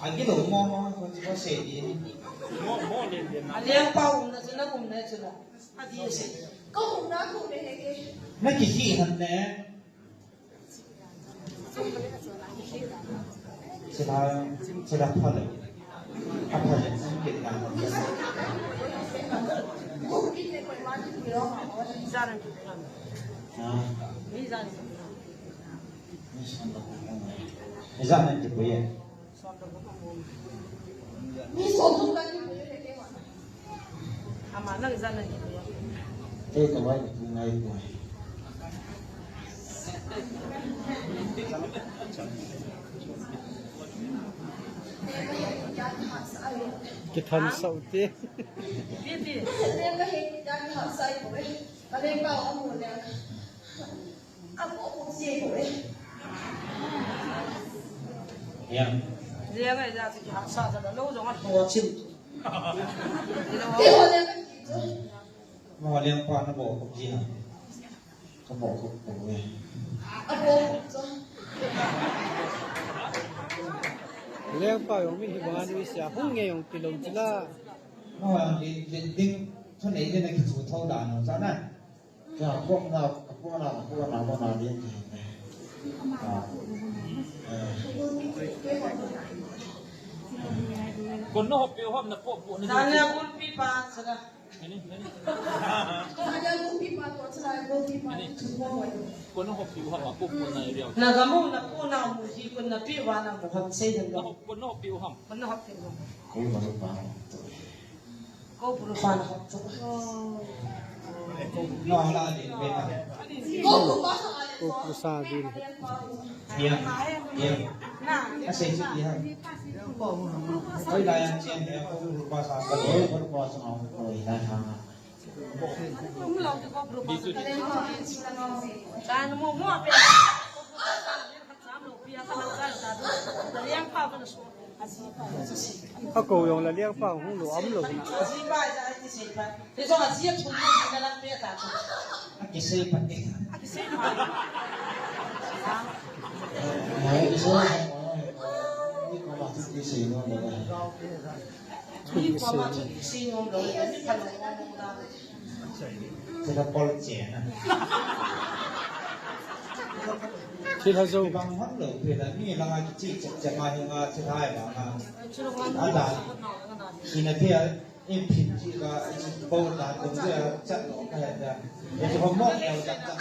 Agi lo mo mo ko ti ko se di. Mo mo le le na. A liang pa um na chu na um na chu na. A di se. Ko um na ko me he ke. Na ki hi han ne. Sila, sila pha le. A pha le, sila ke na. Ha? Ni sa na ke pu ye. Ama lang zan na ni. Kei ka mai ni ngai ko. Kithan sau te. Pi, pi. Ka leng pa amu le. Ako ko si ko e. Yang. Liang ai ja ki ha sa sa lo jong a to chin. Ti ho le ka ki chu. Mo liang pa na bo ko ji ha. Ka bo ko ko e. Ako ko chu. Liang pa jong mi hi ba ni sia hung nge jong ti lo ji la. Mo liang ding ding ding thon ei ding na ki chu tho da no sa na. Kya, kong na, kong na, kong na, kong na, kong na, kong na. Ah. Eh. Kon na hop pi hop na po po na. Tanya gulpi pa sara. Nani, nani. Tanya gulpi pa to sara gulpi pa. Nani. Kon na hop pi hop na po po na area. Na gamu na po na mu ji kon na pi wa na mu hop sei na. Kon na hop pi hop. Kon na hop pi hop. Ko ma pa. Ko puru pa na hop tu. Ko puru sa din. Ko puru sa din. Diam, diam. Asai si diam. Koi layan sian dia ko puru pa sa ka ko puru pa sa ko ina ha. Ko puru pa sa ka ko puru pa sa. Kan mo mo pe. Ako jong la liang pa hung lo am lo. Thil a pol chena. Thil a zo. Bang hon lo, thil a mi langa kichi chep chep ma hinga thil hai banga. Ada. Ina thil in phin chi ka, bo ta tum thil chat lo ka he da. Ye ho mo el chat chat.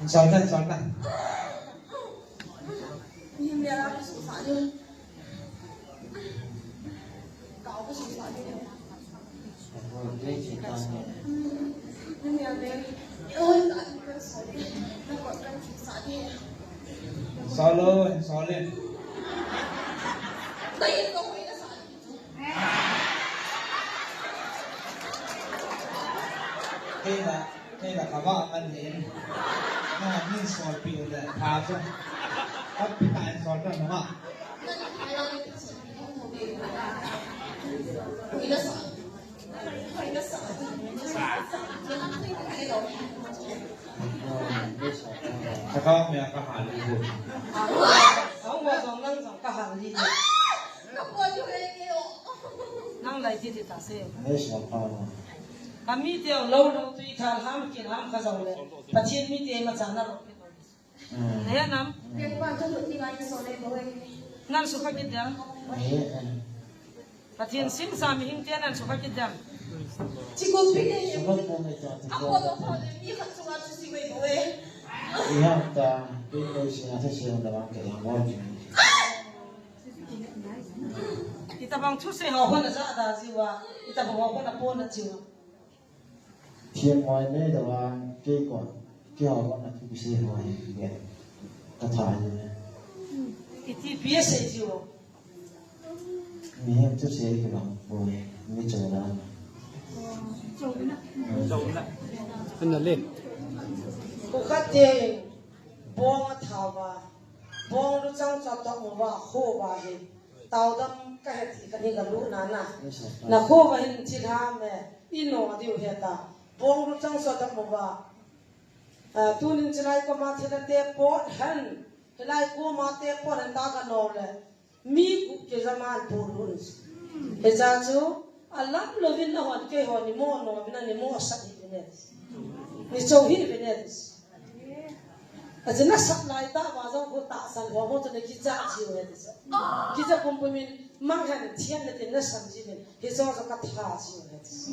Sultan, Sultan. Solo and Solin. Kei la, kei la kava man len. Na min sol pi le tha chu. Kap pi ta sol ta ma. Kava me ka ha li bu. Ang wa zong nang zong ka ha li. Nang lai ti ti ta se. Ka mi te lo lo tui kha ham kin ham kha zong le. Pathian mi te ma cha na lo. He nam. Nan su kha kit dang. Pathian sim sa mi hing te nan su kha kit dang. Chi ko pi ne. Su ko pi ne ta. Ako to ko le mi kha su ma su si wei ko e. Iham ta, pi ko si na se si na ma ke ya mo ji. Itabang thusei ho hon a ja da jiu a, itabang ho hon a pon a jiu a. Thiam ngai nei da vang kei ko, kei ho hon a thusei ho hi ke. Ka tha hi. Iti pi a sei jiu a. Mi hem thusei ke bang poi, mi chau da. Ana le. Ko khat te bong a tha va. Bong lu chang chot ta mo va kho va hi. Tau dam ka he ti ka ni ka lu na na. Na kho va hin thil ham e. I no diu he ta. Bong lu chang chot ta mo va. A, tunin chilai ko ma thil a te pot han. Hilai ko ma te pot han ta ka no le. Mi ku ke zaman pot hun. He cha chu. A lam lo vin na hon ke hon ni mo no vin na ni mo sa hi vin e. Ni chau hi vin e. Achu nasam lai tah uva jong khu tahsan ho ho chu nakicha jiu ahi ti chu. Kicha pumpum in manghan thiam natin nasam jiuvin. Hichu chu katha jiu ahi ti chu.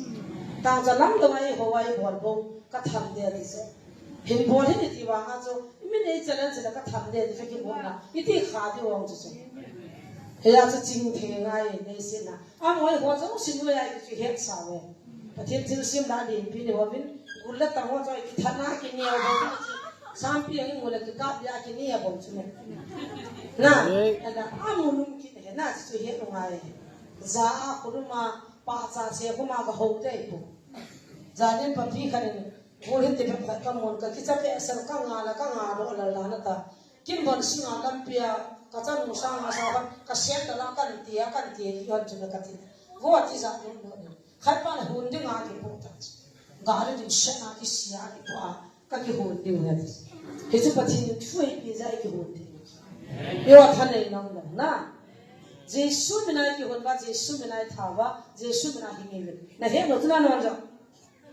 Tangcha lam dong a eiho a ibol bou katham ding ahi ti chu. Hin bol hih in iti vang a chu, min ei challenge la katham ding ahi ti chu kibol na. Iti kha diu vang chu chu. Hia chu chingthei ngai nei sin na. Amaho ho chu sin ngai a ti chu hetsa uve. Pathen thilsem dan lenpi ni hovin, gul le tang ho chu kithat na kineo bou. Sampi a kingol le kikap dia kineo bou chu ne. Na, Hey. ana amu lum kin he na chu he ngai. Ja a khuluma, pahcha se khuma ka ho te pu. Janin papi khan in, gul hin te phat ka mun ka kicha pe sel ka nga la ka nga lo la la na ta. Kin bon singa lampi a, ka chan mu sang ma sa khan, ka siat la kan ti a, kan ti a, i hon chu na ka ti. Vo ti ja nun nun. Khat pa le hun ding a kipo ta. Gari ding sen a kisia kipo a, ka kihun ding na ti. Hichu Pathen in thu eipeh jeh a kihun ding. Yo thanei nang nang na. Jesu mina kihun uva, Jesu mina tha uva, Jesu mina hingi uve. Na he mo tu na non jo.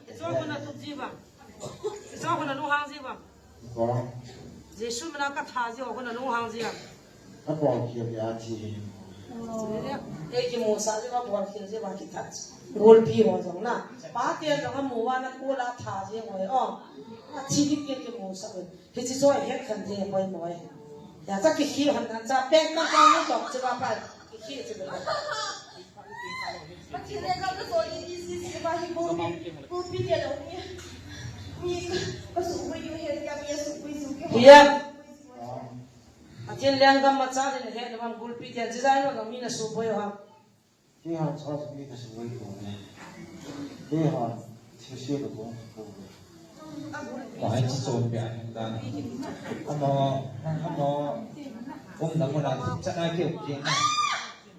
Ijo ko na tup ji uva. Ijo ko na lunghang ji uva. Ko. Jesu mina katha ji uva ko na lunghang ji uva. Abol khel dia thi. Ei kimusah ji uva bol khel ji uva kithat. Golpi ho jong na. Pate jong amu uva na kol a tha ji uva o. Athi kit kit kimusah uve. Hiche chu ahet khen thei poi poi. Hia chu kikhel hon an cha peng kang kang tok chu ba pa. Kikhel chu ba. Pathen le ka so ni ni si si ba hi ko pi, ko pi te lo ni. Ni ka su ko yu he ka mi su ko su ke. Hia. Pathen lenggam macha le he na man gulpi te chu jai no mi na su poi ha. Keiho cha chu mi ka sung wei ko ne. Keiho thilse ka bol ko ne. Pai chi chon pe a hin dan. Amo, amo, um na mo na cha na ke u ke na.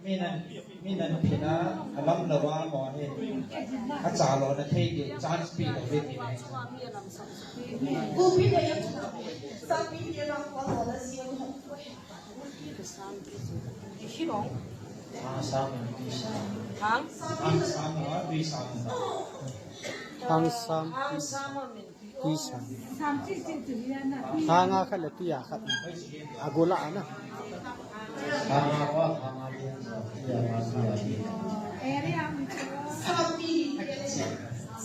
Mi nan, mi nan phi na, a lam la wa mo he. A cha lo na thei ke, chance pi lo ve ti na. Ko pi na ya cha. Sa pi ke na ko lo na si. Thang sam, tui sam. Thang? Thang sam, tui sam. Thang sam, tui sam. Thang a khat le tui a khat. A gola na. Thang a, thang a, tui a, tui a. Sampi,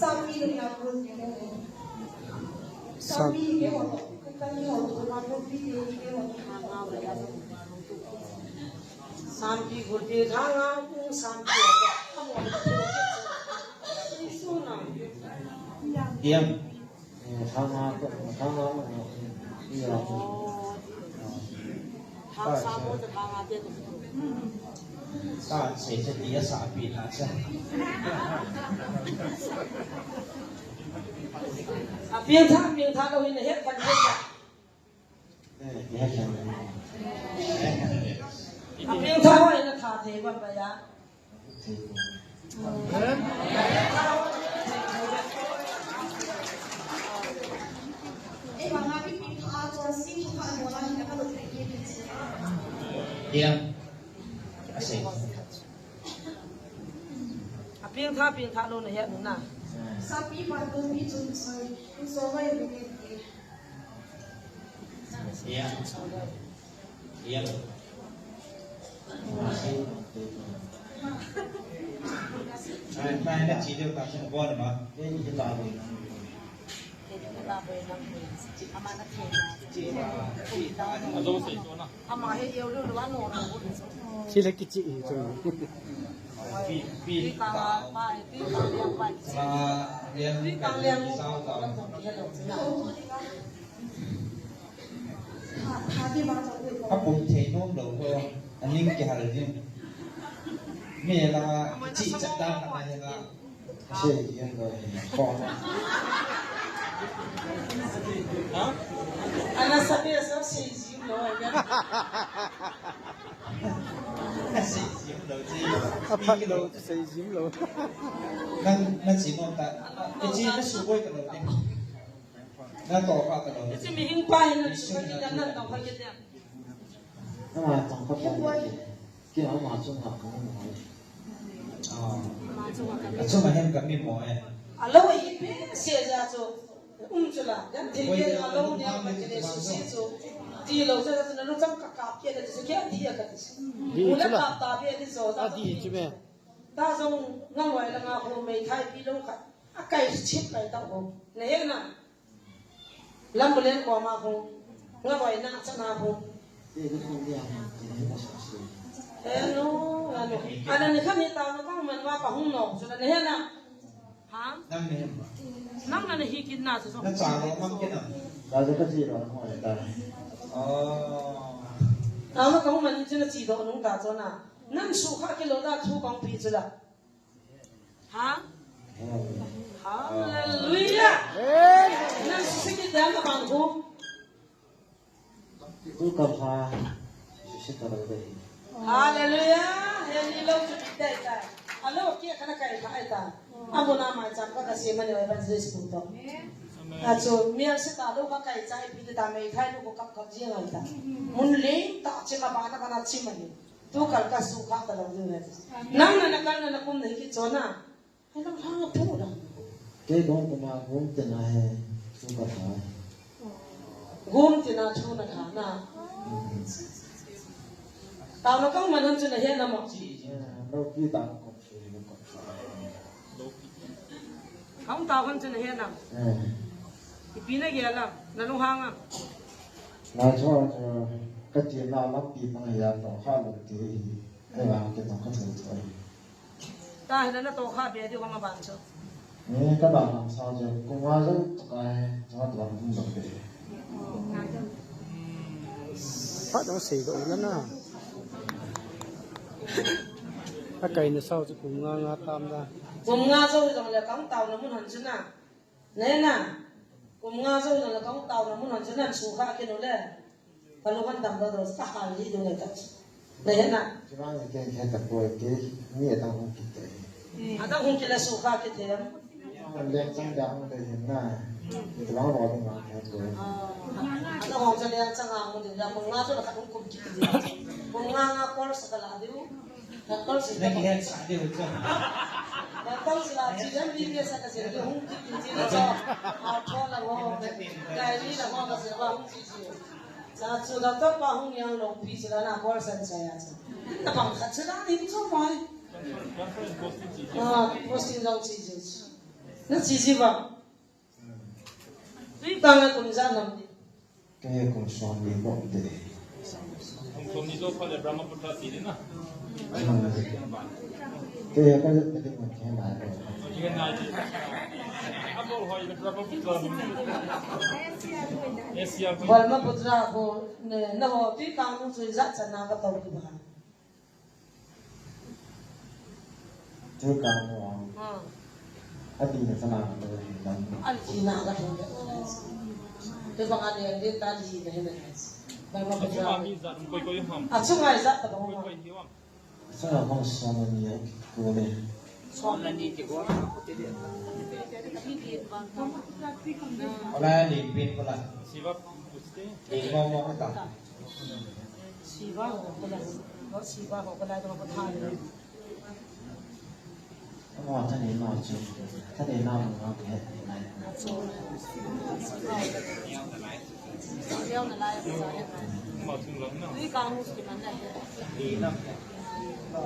sampi le ya ko. Sampi ke ho. Sampi gulpi thang a, sampi. Diam. Thang a, thang a, thang a. Thang sa mo te thang a te. Sa se se dia sa pi na sa. A piang tha, piang tha lo hin he kan he. A piang tha ho in a tha thei ban ba ya. Diam. A sei. A piang tha, piang tha lo na he na. Sa pi pa tu pi chun sorry. So mai ni. Ia. Ia. Ai, mai na chi deu ka chi na bon ma. Ei, ni ta bo. Chi la kichi hi chu. Pi, pi, ta. Pi ta lian, pi ta lian. Apum thei nom lou ho, aning kihal ding. Mi la chi chat da ka na he la. Sei jing lou. Ko. Ana sa mi sa sei jing lou. Sei jing lou, sei. Aphat lou, sei jing lou. Nang, nang chi nom ta. Ke chi na su boi ka lou ding. Na to pa ka lo. Hiche mihing pa hin na chu ka kit na to ka kit ya. Ama tong ka pa. Ki ama chung ha ka mo. Ah. Ama chung ha ka mo. Achung ha hin ka mi mo e. Alo ipi se ja chu. Um chu la, yan thil ke a lo nia ka kile su si chu. Ti lo chu na lu chang ka kap ke na chu ke di a ka ti. Di chu la. Kap ta be di zo ta. A di chu me. Ta zong nga wai la nga ho mei thai pi lo ka. A kai chip kai ta ho. Na he na. Lam bulen ko ma ho. Nga wai na cha na ho. Hello, hello. Ana ni kha ni ta na kong man wa ka hung no. Chu na he na. Ha? Nang na hi kit na chu. Na cha lo mang kit na. Ka chu ka chi lo na hoi ta. Oh. Ama ka hung man chu na chi do nung ta chu na. Nang su kha kilo da thu kong pi chu la. Ha? Hallelujah. Nang su si kit da ka bang khu. Tu ka pha, Jesu ta lo dei. Hallelujah. He ni lo chu dei ta. A lo ke kana kai ta ai ta. A bu na mai chang ka ka si ma ni evangelist pu to. A chu mi a si ta lo ka kai chai pi ta mei thai lo ko kap kap ji ngai ta. Mun le ta chi ma ba na kana chi ma ni. Tu kal ka su kha ta lo dei. Nang na na kal na na kum na hi ki chona. Hai lang hang a pu da. Kei bong kuma gum tina he, chu ka tha. Gum tina chu na tha na. Tao na kong man hon chu na he na mo. Eh, lo pi ta ko chu ni ko. Kong tao hon chu na he na. Eh. Ipi na ge la, na lung hang a. Na chu chu ka ti na lam pi ma ya to ha lo ti. Ai wa ke to ka chu chu. Ta hina na to kha be di hong a ban chu. Ni ka ban lam sa je, kum nga zo to ka he, zo to ban kum zo be. Phat dong sei do na na. A kai na sao chu kum nga nga tam da. Kum nga zo zong le kang tao na mun han chu na. Nena, kum nga zo na la kong tao na mun han chu nan su kha kinu le. Ka lu kan dam do do ka hal li du nge ta. Nena. Kibang ke ke ta poi ke ni ta hung kit te. Ata hung kila su kha kit te. Leng chang da hung de na. Kibang ro ding ma ke ko. Ata hung cha leng chang ang mun da kum nga zo la ka hung kum kit te. Kum nga nga kol sa ka la diu. Doctor si. Nang het sa de ho cha. Doctor si la chi jam bi ke sa ka se de hung ki ki chi la cha. A tho la ho. Dai ni la ho ka se ba hung chi chi. Sa chu doctor pa hung yang lo pi chi la na kol san sa ya cha. Na pang khat chi la ni chu mai. Ah, posting jong chi chi. Na chi chi ba. Tui kang a kum ijat nam ti. Kei kum som ni bou ti. Kum som ni jo pha le Brahmaputra ti le na. Hmm. Kei ka le ti mun kei nai. Kei nai ti. A bol hoi le Brahmaputra. Asia ko. Brahmaputra ko ne na ho tui kang nu chu ijat chan na ka to ki ba. Tui kang nu. Hmm. A ti na sana ka to ki ba. A ti na ka to. Te bang a ne de ta li ne ne. Ba ma. A chu ma mi jat koi koi ham. A chu ngai jat ta ba ma. Koi koi hi ham. Sa bang som ni ya ko ne. Som ni ki ko. Ola ni pin ko la. Siva puste. Ni mo mo ta. Siva ho ko la. Siva ho ko la to ko tha ni. Mo ta ni mo chu. Ta ni na mo ke. Siva na lai. Ni ka mu ki man na. Ko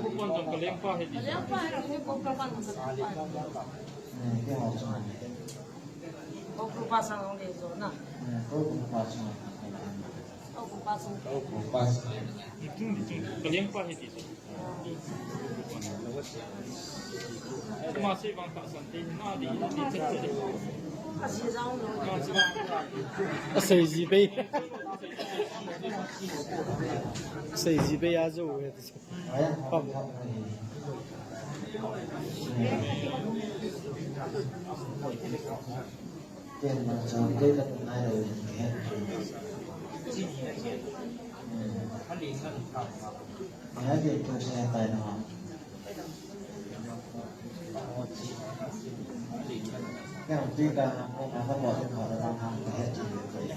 ko pan jong ka lengpa hi di. Ka lengpa hi di, ko ko pan jong ka lengpa hi. Ko ko pa sang hong de jo na. Ko ko pa sang. Ko ko pa sang. Ko ko pa sang. Ka lengpa hi di. Asei ji bei. Asei ji bei a jo.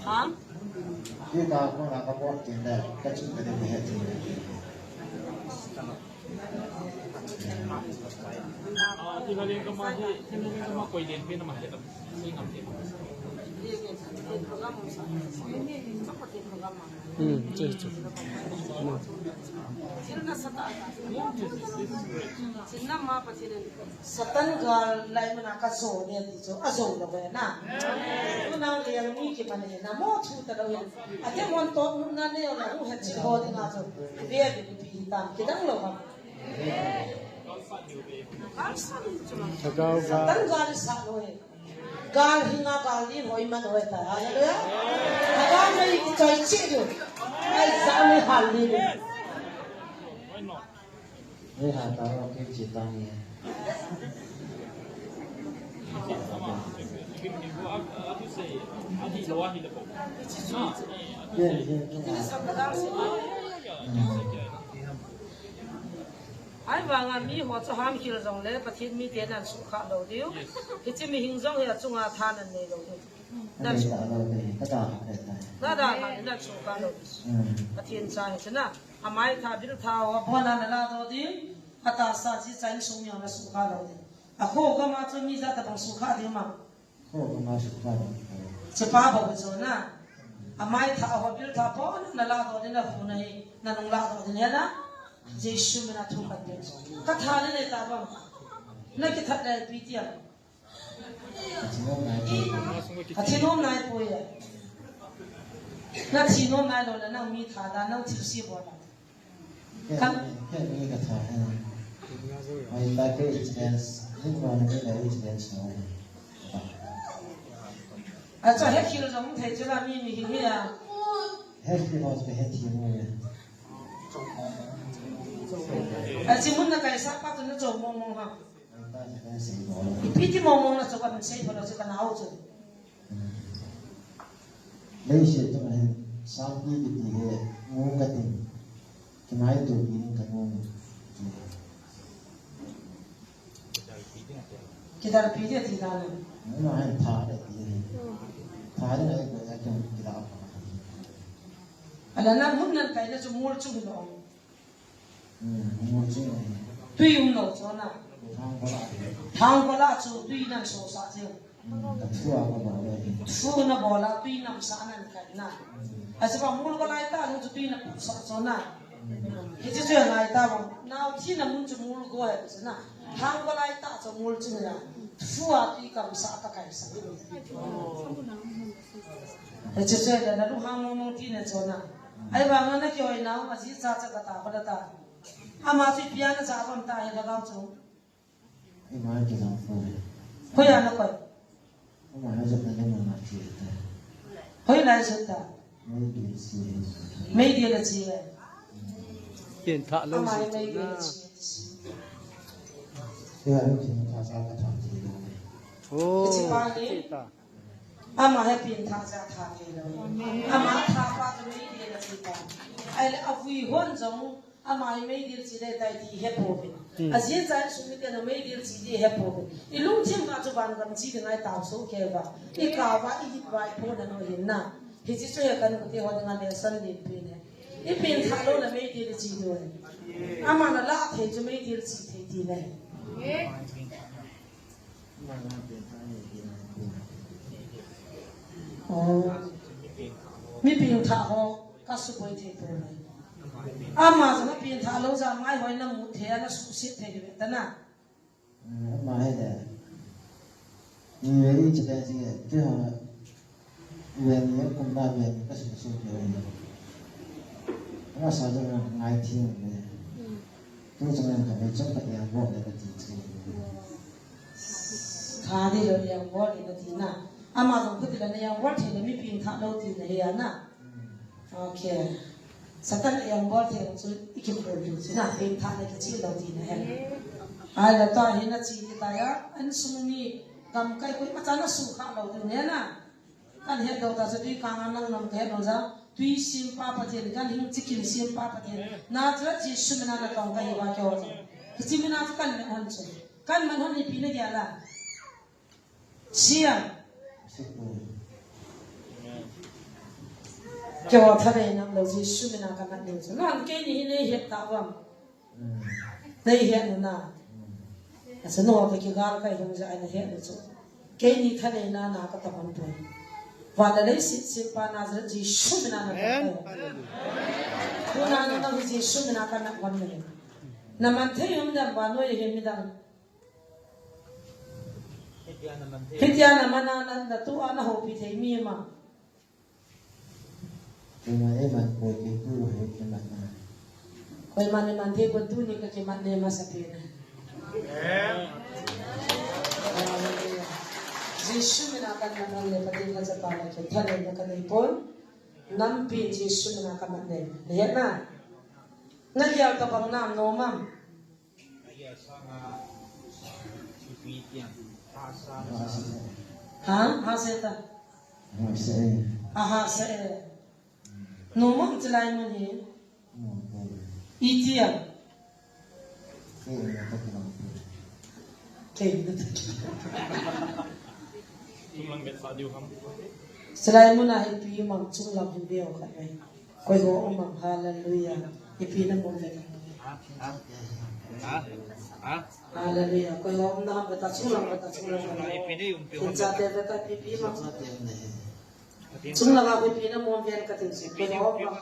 Ha? Kita ko na ka bot tin da, ka chu ka de he tin. Ah, ti ha le ka ma hi, ti ha le ka ma koi den pe na ma he ta. Hmm, chu, chu. Satan gal lai mana ka jo ne ti chu, a jo lo ve na. Tuna le mi ki mane na mo thu ta lo ve. A te mon to na ne la hu he chi ho de na chu. Ve ve pi tam ki dang lo ba. Thagau gal. Satan gal sa lo ve. Gal hi nga gal ni hoi man hoi ta. Hallelujah. Gal ni choi chi du. Ai sa ni hal ni du. Ni ha ta ro ke chi ta ni. Yen, yen, yen. Ahivanga mi ho chu ham khel jongle Pathen mite nan sukha lou diu. Hiche mihing jong hi achunga tha nan nei lou diu. Nan sukha lou diu. Ka da ha le ta. Na da ha le nan sukha lou diu. Hmm. Pathen cha hi chu na. Amai tha bil tha ho bona na la do diu. Atahsa chi cha insung jong na sukha lou diu. Akho gam a chu mi jat tabang sukha diu ma. Kho gam a sukha lou. Chepa bou chu na. Amai tha ho bil tha bona na la do diu na khu na hi. Na nung la do diu na. Jesu mina thu khat pe. Ka tha le le ta bang. Na kithat le pi ti a. Ka thi nom nai poi. Ka thi nom nai poi. Na thi nom nai lou le nang mi tha da nang thil si bol da. Ka, ka ni ka tha he. Mai ta ke experience, ni ma ni ka experience no. Acha he khel jong thei chu la mi mi hi hi a. He khel jong thei he thi mo ya. Achi mun na kai sa pa tu na cho mong mong ha. Mai ta ke sei mo. Ipi ti mong mong na cho ka sei pa lo chu ka na au chu. Leiset chunga hin, sangpi kiti hi, ngu katin, kimaitopi ding kanom. Kidalpi ding ati dan. Ngu ma hin tha ding ati hi. Tha ding ahi ko ya kin kidal. Ala na mun nan kai na chu mol chu lo. Tui um lou chu na. Thangvah a chu tui nan sosah chu. Thu na bol a tui namsah nan kai na. Achi pa mol ko lai ta chu tui na pusah chu na. Hiche chu ngai ta bang. Nao thi na mun chu mol ko he chu na. Thangvah lai ta chu mol chu na. Thu a tui kamsah ta kai sa. Hiche chu na lu hang mong mong ti na chu na. Ahivanga na kihoi nau, aji cha cha ka ta, ka ta. Ama chu ipi a na ja gon ta hi lhagao chu. Ima kijam poi. Hoiya na koi. Ama na jat na ni ma na ti ta. Hoilai jat ta. Meidil chi. Meidil chi. Ken tha lo. Ama meidil chi. Ya, ken tha sa ka tha ti lo. Oh. Chi pa ni. Ama hi pengthah jeh a tha thei lou. Ama tha pa chu meidil a che tai. Ahile avui hon jong ama hi meidil che le tai ti he pouvin. Hmm. Ajeh chu insung miten meidil che ti he pouvin. I lungthim a chu vangam che ding ahi tao soh kei uva. I kah uva, i git uva, i phona nau hin na. Hiche chu he kan u te ho dinga lesson len pen ahi. I pengthah louna meidil che diu ahi. Ama na lah thei chu meidil che thei tina ahi. Oh. Mi pengthah ho, ka suboi thei poi. Ama jong pengthah lou jeh a mai hoi na mu thei a na suhset thei ve ta na. Ama hi le. Ni ve ni che ta ji ke ha. Ven ni kum na ven ni ka suhset thei ve. Ama sa jong na ngai thei ve. Tu jong na ka ve jong ka ya bo le ka ti che. Tha ding lou yang bol in ati na. Ama jong khuti la na yang bol thei le mi pengthah lou tina hi a na. Okay. Satan yang bol thei chu i kikhol diu chu na pengthah na kiche lou tina hi. Ahile tua hi na che ti ta ya, insung mi gamkai koima cha na sukha lou diu ne na. Kan het lou ta chu tui kang a nang nam ka het lou ja. Tui sempa Pathen, ganhing chikim sempa Pathen. Nazareth Jesu mina na tong ka hi uva keiho chu. Hiche mina chu kan man hon chu. Kan man hon ipi na gel a. Siam. Siam. Keiho thalheng nam lou Jesu mina kanat lou chu. Nang keini hi nei het ta uvam. Nei het na. Asa no ka kigal kai hung ja ai na het na chu. Keini thalheng na na ka ta hon poi. Van le leiset sempa Nazareth Jesu mina na ka. Amen. Tuna na na Jesu mina kanat hon nei. Na man thei um dan vannoi hi midang. Hitia na man a na, na tu a na houpi thei mi ma. Koima eiman poi kei tu hi kimat na. Koima eiman thei poi tuni ka kimat ne masa thei na. Hallelujah. Jesu mina kanat le Pathen ka chapa la ke thalheng na kanei poi. Nampi Jesu mina kanat le. He na. Na lial tabang nam nom am. Ha? Ha se ta. Ha se. Aha se. Nom am chilai mun hi. Iti am. Ke. Chilai mun a hi ipi um am chunglam hin veu khat mai. Koi ho um am, hallelujah. Ipi na mun ve. Hallelujah. Koi ho um na ham ve ta chunglam ve ta chunglam ve. Kin cha te ve ta ipi ipi um am. Chunglam a ipi na mun ve ka tin si. Koi ho um am.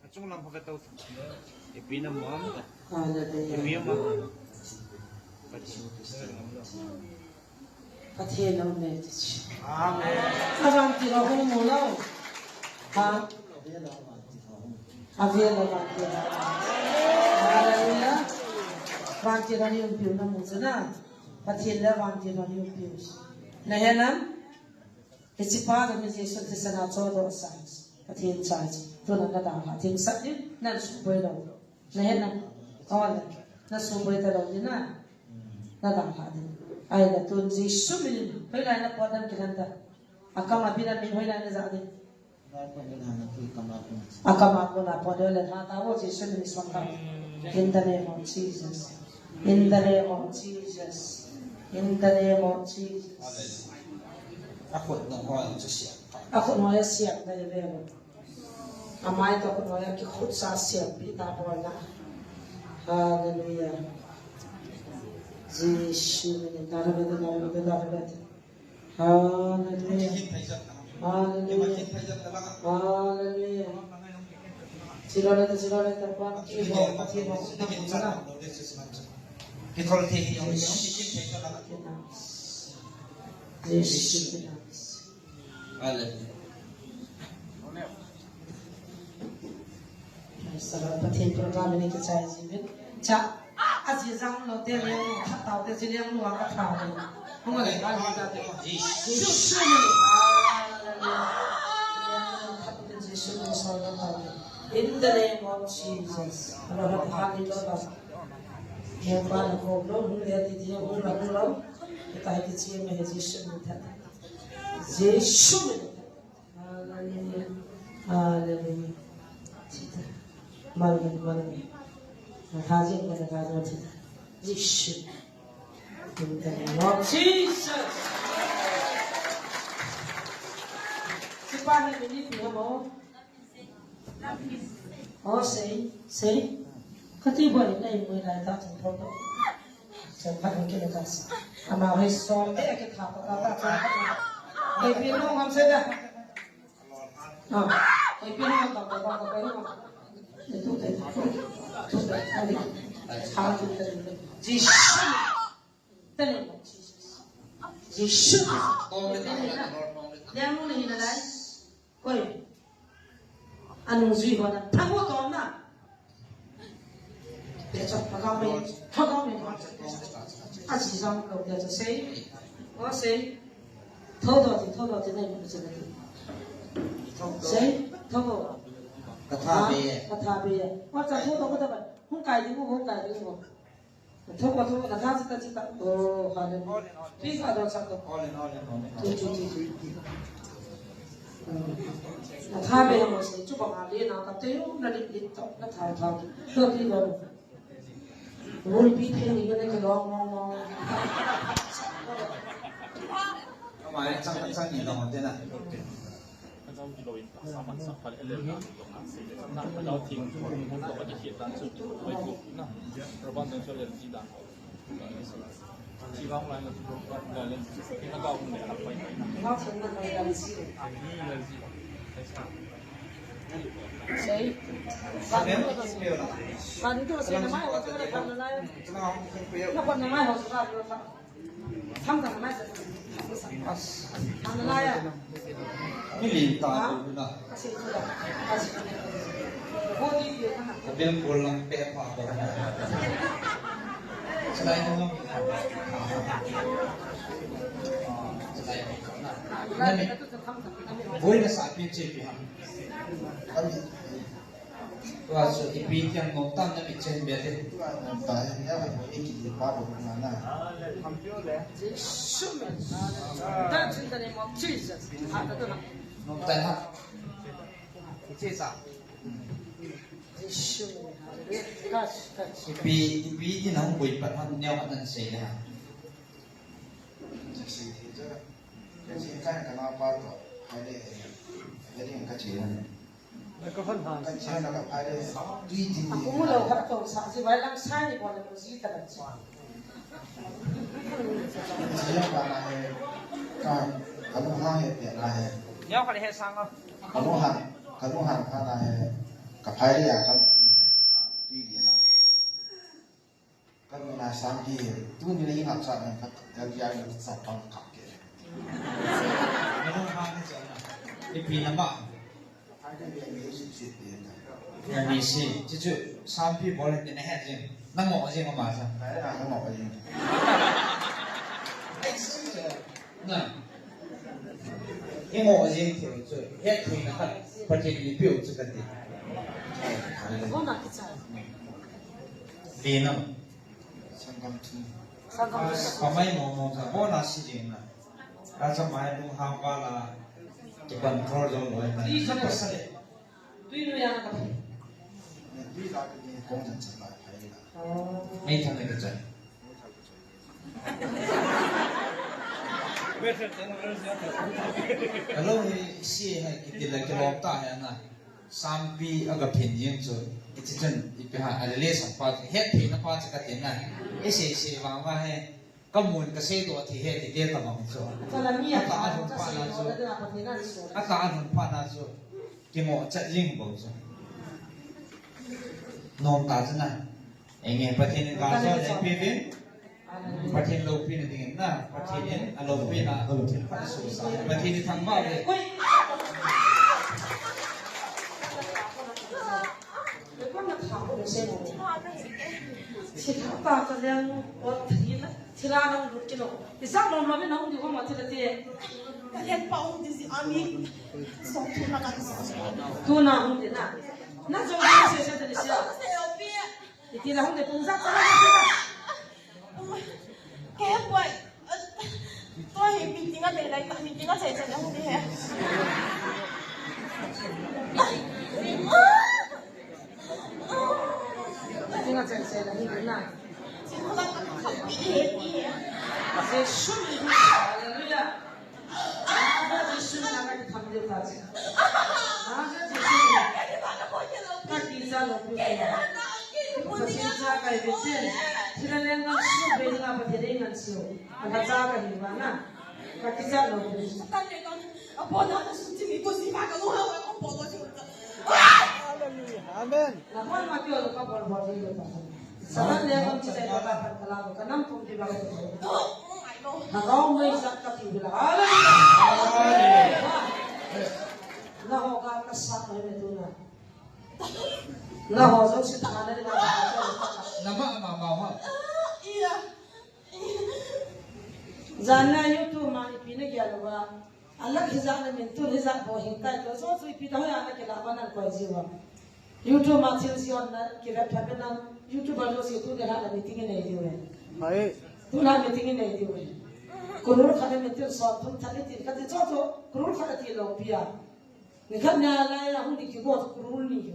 Achung lam pha ka tau. Ipi na mu am. Hallelujah. Ipi na mu am. Pathen a um e ti chu. Amen. Avanti ho hung mu lou. Ha? Avel avanti ho. Hallelujah. Vanti ho ni umpiu na mu chu na. Pathen le vanti ho ni umpiu. Na he nam? Hiche pa jong hi Jesu thisan a chohdoh sa. Pathen cha chu. Tuna na dalha ding sah ding, nan suboi lou. Na he nam? Ole. Na suboi ta lou ding na. Na dalha ding. Ahile tun Jesu min in. Hoilai na potdoh kilan ta. Akam a bin a min hoilai na ja ding. Akam a kona potdoh le na ta o Jesu min in song ta. In the name of Jesus. In the name of Jesus. In the name of Jesus. Akhut nung ho chu siam. Akhut nung ho siam ta ve. Amai to khut nung ho kikhut sa siam pi ta bol na. Hallelujah. Jesu min in ta ra ve ta ra ve ta ra ve ta. Hallelujah. Hallelujah. Hallelujah. Chilole ta, chilole ta, pa, ki ho, pa, ki ho, na, na. Hallelujah. Praise the Lord. Pathen program ni kichai jiuvin. Cha, a, aji jang lou te leng lou, khat tau te ji leng lou, a khat tau te. Hung le, ka ni ta te. Jesu. Hallelujah. Leng lou, khat te Jesu ni so lou ta te. In the name of Jesus. Hallelujah. Hallelujah. Ye pa na ko lou, hung le ti ti, hung la lou. Kita hai ti chi me Jesu ni ta. Jesu ni ta. Hallelujah. Hallelujah. Thita. Malvin, Malvin. Nathajin, nathajin, thita. Jesu. In the name of Jesus. Sipa ni mini pi ho mo. Oh, sei, sei. Kati boi nei mui lai ta thum thum. Sen ba ke le ta. Ama hoi som de ke tha ta ta ta. Hoi pi no ngam se da. Ah, hoi pi no ngam ta ta ta ta. Tu te. Tu te. Hallelujah. Jesus. The name of Jesus. Jesus. Amen. Dia mo ni na lai. Koi. Anung jui ho na. Thang ho to na. Te cho, thagao me. Thagao me. A si jang ko te cho sei. O sei. Tho do ti, tho do ti nei mo se na ti. Sei, tho do. Ka tha be. Ka tha be. O cha tho do ka ta ba. Hung kai di mo, hung kai di mo. Thok, thok, na tha chita chita. Oh, hallelujah. Please, adon sa to. All in all, in all, in all. Tu, tu, tu, tu. Na tha be mo se, chu ba ma le na ka te yo, na li li to, na tha tha. To ti lo. Wol pi phe ni ko ne ke lo mo mo. Ama e chang chang ni lo te na. Sei. Kan tu sei na mai ho chu na kan na lai. Na kon na mai ho chu ka. Thang thang mai sa. Thang lai ya. Ni lin ta na. Kasi tu da. Kasi. Ko di di na. Bil ko lang pe pa ko. Salai na lang. Salai na. Nami. Boi na sa pin che pi ha. Nami. Tua chu ipi tiang nom tam na mi chen bia te. Tua nom ta he, ya ba ko iki di pa bo na na. Jesu min. That's in the name of Jesus. Ha ta tu na. Nom ta ha. Ichi sa. Jesu min. Hallelujah. Touch, touch. Ipi, ipi ti na hung boi pat ha neo ha nan sei le ha. Jesu ti ja. Jesu ka na ka na pa to. Hai le. Hai le ka chi na. Ka hon han. Ka chi na ka phai le. Tui tin ni. Aku mu lo khat to sa si vai lang sai ni ko le ko si ta ka chi. Chi ya ka na he. Ka, ka lu ha he te na he. Neo khat he sang a. Ka lu han, ka lu han ka na he. Ka phai le ya ka. Tui di na. Ka nuna sang hi, tuni le ingat sa nang ka, ka dia ni sa pang ka ke. Ka nung ha ni sa na. Ipi na ma. Ka dia ni si si ti na. Ya ni si, chichu, sampi bol ni na het jing. Na ngo jing ma sa. Na na ngo jing. Ai si. Na. I ngo jing thil chu, het thei na khat, Pathen in eipeu chu ka ti. Bona kicha. Li na. Sangam thu. Sangam thu. Ka mai mo mo sa, bona si jing na. Ka cha mai lung ham ba la, ki control jong loi na. Li na. Sa pa sa le. Tui nu ya na ka. Tui la ka ni kong jan sa la phai la. Oh. Nei thang nei ka chai. Hello, hi si hai kiti la kilom ta hai na. Sampi aga phin jing chu. Iti chun ipi ha a le le sam pa chu. Het thei na pa chu ka ti na. Ese se vang va hai. Ka mun ka sei to thi he ti te ta bang chu. Ka la mi a ta a hun pa na chu. A ta a hun pa na chu. Ki mo chat jing bo chu. Nom ta chu na. Enge Pathen in ka so le pi vin. Pathen loupina dingin na. Pathen in a loupina. Pathen in thangvah le. Thilha ta ka leng ot thei la. Thilha nang lut kilo. Isak lom lom in hung di hung ma thilha te. Ka leng pa hung di si ami. Song thilha ka. Tuna hung di na. Na jong se se se ni sia. Iti la hung di pung sak sa la. Ke boy. Tua hi meeting a dei lai ta, meeting a chai chai na hung di he. Meeting a chai chai na hung di na. Jesu min. Hallelujah. Jesu min a ka tham de ta. Jesu min. Ka ti cha lo pi. Pathen cha ka hi ve chen. Thilha leng ngan su ve na Pathen in ngan su. Ka cha ka hi va na. Ka ti cha lo pi. Satan le kan. Apo na na su ti mi ko si va ka lu ha wa ko po ko si. Hallelujah. Amen. Na hon ma ki o ka bol bol ni lo ta. Satan le kan ti cha lo ka kan ka la ka nam pum ti va ka. Na rong mai sa ka ti la. Hallelujah. Na ho ka ka sa ka me tu na. Na ho jong si ta na ni na. Na ma ma ma ma. Iya. Jan na YouTube ma ipi na gel uva. Alah hijat na min tun hijat bou hin tai to. So so ipi ta ho ya na kila ba nan koi ji uva. YouTube ma thil si on na kila pha na. YouTube a lo si tu ne ha na meeting nei ji uva. Hai. Tu na meeting nei ji uva. Kurul khat na min tun so tun thali ti ka ti so so kurul khat ti lo pia. Nikhat nia lai a hung di kigo chu kurul ni hi.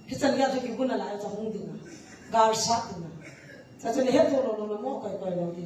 Hichan gei chu kigo na lai chu hung ding a. Gal sat ding a. Cha chu ni he to lo lo lo mo koi koi lo di.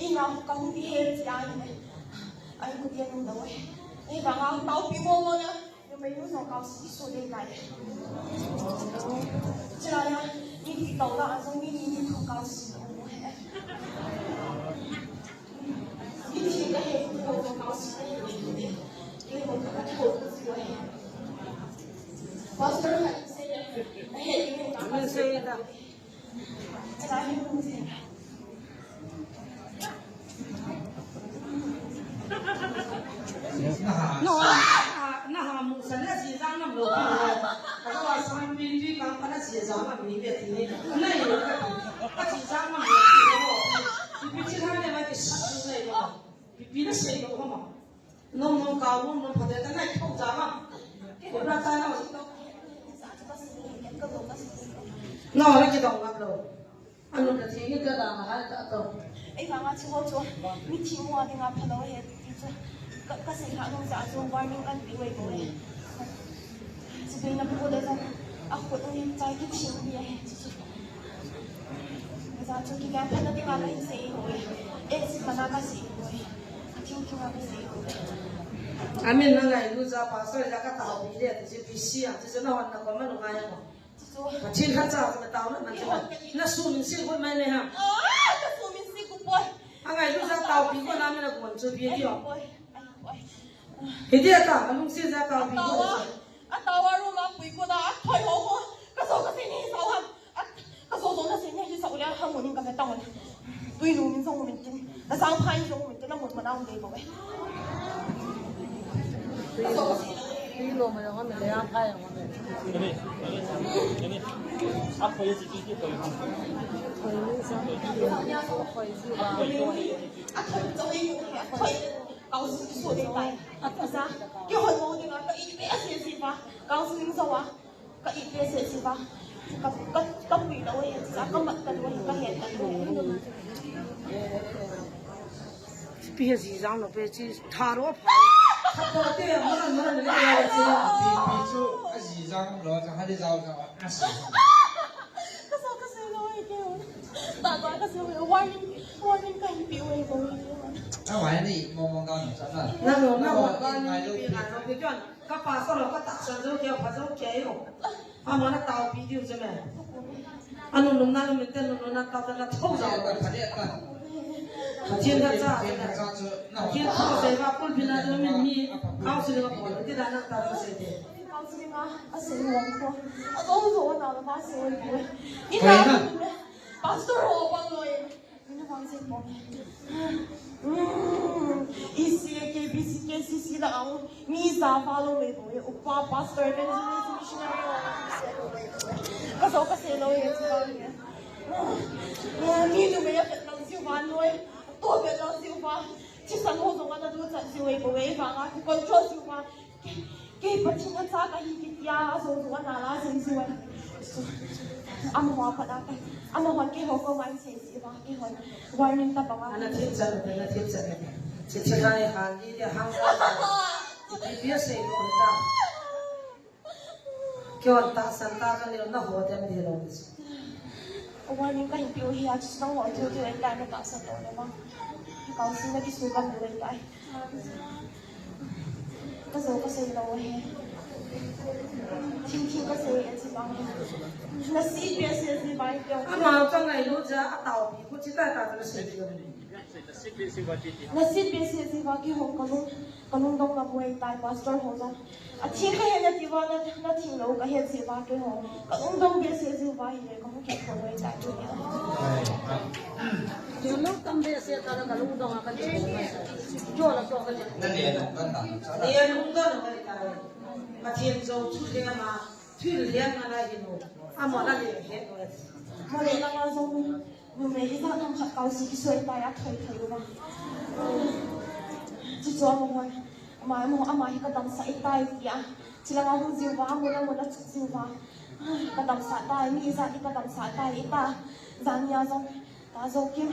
Ina ka hung ti he ti a ni. Ai ku ti a nung dau e. Ni ba nga tau pi mo mo na. Ni mai nu no kau si so de lai. Chila ya ni ti tau la a so ni ni ni tu kau si mo mo he. Ni ti ka he ku ko kau si de. Ni ko ka ko si he. Pastor ha se he ni ka se da. Naha, naha, naha musa na si jang nam lo. Ka wa sang pi pi kang pa na si jang nam ni be ti ni. Nai lo ka, ka si jang nam lo. Pi pi chi ha ne ma ki sa nai lo. Pi pi na sei lo ma. Nung nung kau nung nung phate ta ngai thong ja ma. Ko na ta na. No, na ki dong ngap lo. Anu ka thi ni ka da ma hai ta to. Ei ba nga chu ho chu. Mi thi mo a dinga phalo he ti chu. Ka, ka sei ha nung ja chu warning kan pi wei ko e. Chu dei na pu de jong. A khut ni chai ki thing ni he. Chu chu. Ka ja chu ki ga pha na ti ma ka in sei ko e. E si ma na ka sei ko e. A thing thing a ka sei ko e. Amen na ngai lu ja pastor ja ka ta ho bi le ti si bi si a ti si na hon na ko ma lu ngai ko. Chu chu. Pathen khat cha ka ta na man chu. Na su min si ko mai ne ha. Ah, ka su min si ko poi. A ngai lu ja ta bi ko na me na ko chu bi ti o. Poi. Ai poi. Hitia ta, alungset ja ka pi ko. Atawa, atawa room a pui ko da, athoi ho ho. Ka so ka se ni sao ham. Ka so so na se ni sao le ham mo ni ka me tang. Tui lu min so mo min tin. Na sang phai so mo min tin na mo ma na mo de ko. Ka so ka se. Tui lo ma lo ma le a phai ma le. Athoi si si ko. Athoi ni sa. Athoi si ba. Athoi so ni athoi. Counselling so dei tai. Asa, kihon mo ding a, ka it behseh jeh a, counselling so a, ka it behseh jeh a, ka, ka, ka pui lou e, sa ka mat ta lou e, ka het ta lou e. Pi he ji jang lou pe chi tha ro pha. Khat to te, mo na, mo na, le ya chi. Pi, pi chu, a ji jang lou, sa ha de jao sa. Ka sa, ka sa lou e, ke. Ta, ta, ka sa lou e, warning, warning ka hin pe e, ko. A wai ni, mo, mo, ka, sa, na. Na, no, na, mo, mo, ka, ni, pi, na, no, pi, kyon. Ka pa, sa, lo, ka, ta, sa, jo, kya, pa, jo, kya, yo. A, mo, na, tao, pi, diu, je, me. A, no, no, na, no, mi, te, no, no, na, ta, ta, na, tho, ja, lo. Pathen ka cha, Pathen ka cha, Pathen ka cha, pulpit a, jo, mi, mi, counselling a, ko, ti, da, na, ta, ta, se, te. Counselling a, a, se, lo, ko. A, ko, ko, na, na, se, lo, ko. Ni, na, Pastor ho bang loi. Ina bang se bang. Hmm. E C A, K B C, K C C la ang. Mi sa follow me boy. Upa pastor, evangelist, missionary. Ka so ka se lo ye, si lo ye. Hmm. Ni tu me ya vet lang si van loi. To vet lang si van. Chi sa lo so ka na tu sa si we boy. Va nga ku control si van. Kei, kei Pathen a cha kahi kiti a, ajo jo ana la jing jing a. Amaho a pat a ka, amaho keiho ko mai sei sei va, keiho warning ta bang a. Ana thip chan, ana thip chan. Chi chi lai han di de hang. Ti ti sei ko ta. Keiho tahsan ta ka ni na ho dem di lo. Warning kahin pe u hi a, chu nangho thu thu en ta na tahsan to le ma. Counselling na kisu kam du en ta. Ka jo ka sei lou he. Thing thing ka sei e chi bang. Na si pe se si bai pe. Ama ka ngailut ja a tao pi ko chi ta ta na sei. Na si pe se si va keiho ka lung, ka lungdong na buai tai pastor ho jong. A thing ka he na ti va na, na thing lou ka he si va keiho. Ka lungdong pe se si va hi le ka mu ke ko buai tai tu. Yo lungdong pe se ta na ka lungdong a ka ti. Yo la ko ka ni. Na le na ka ta. Ni ya lungdong na ka ta. Pathen jong thu le ma, thu le ma la hi no. Amo la le he no. Mo le la ma jong. Numei ijat ham khat kau si kisoi tai a thoi thoi uva. Chuchu amahon, ama, ama, ama hi kadamsah itai tia. Chilanga hung jiuva, amun amun achuk jiuva. Kadamsah tai, mi ijat hi kadamsah tai ita. Jan nia jong, ta Jokim.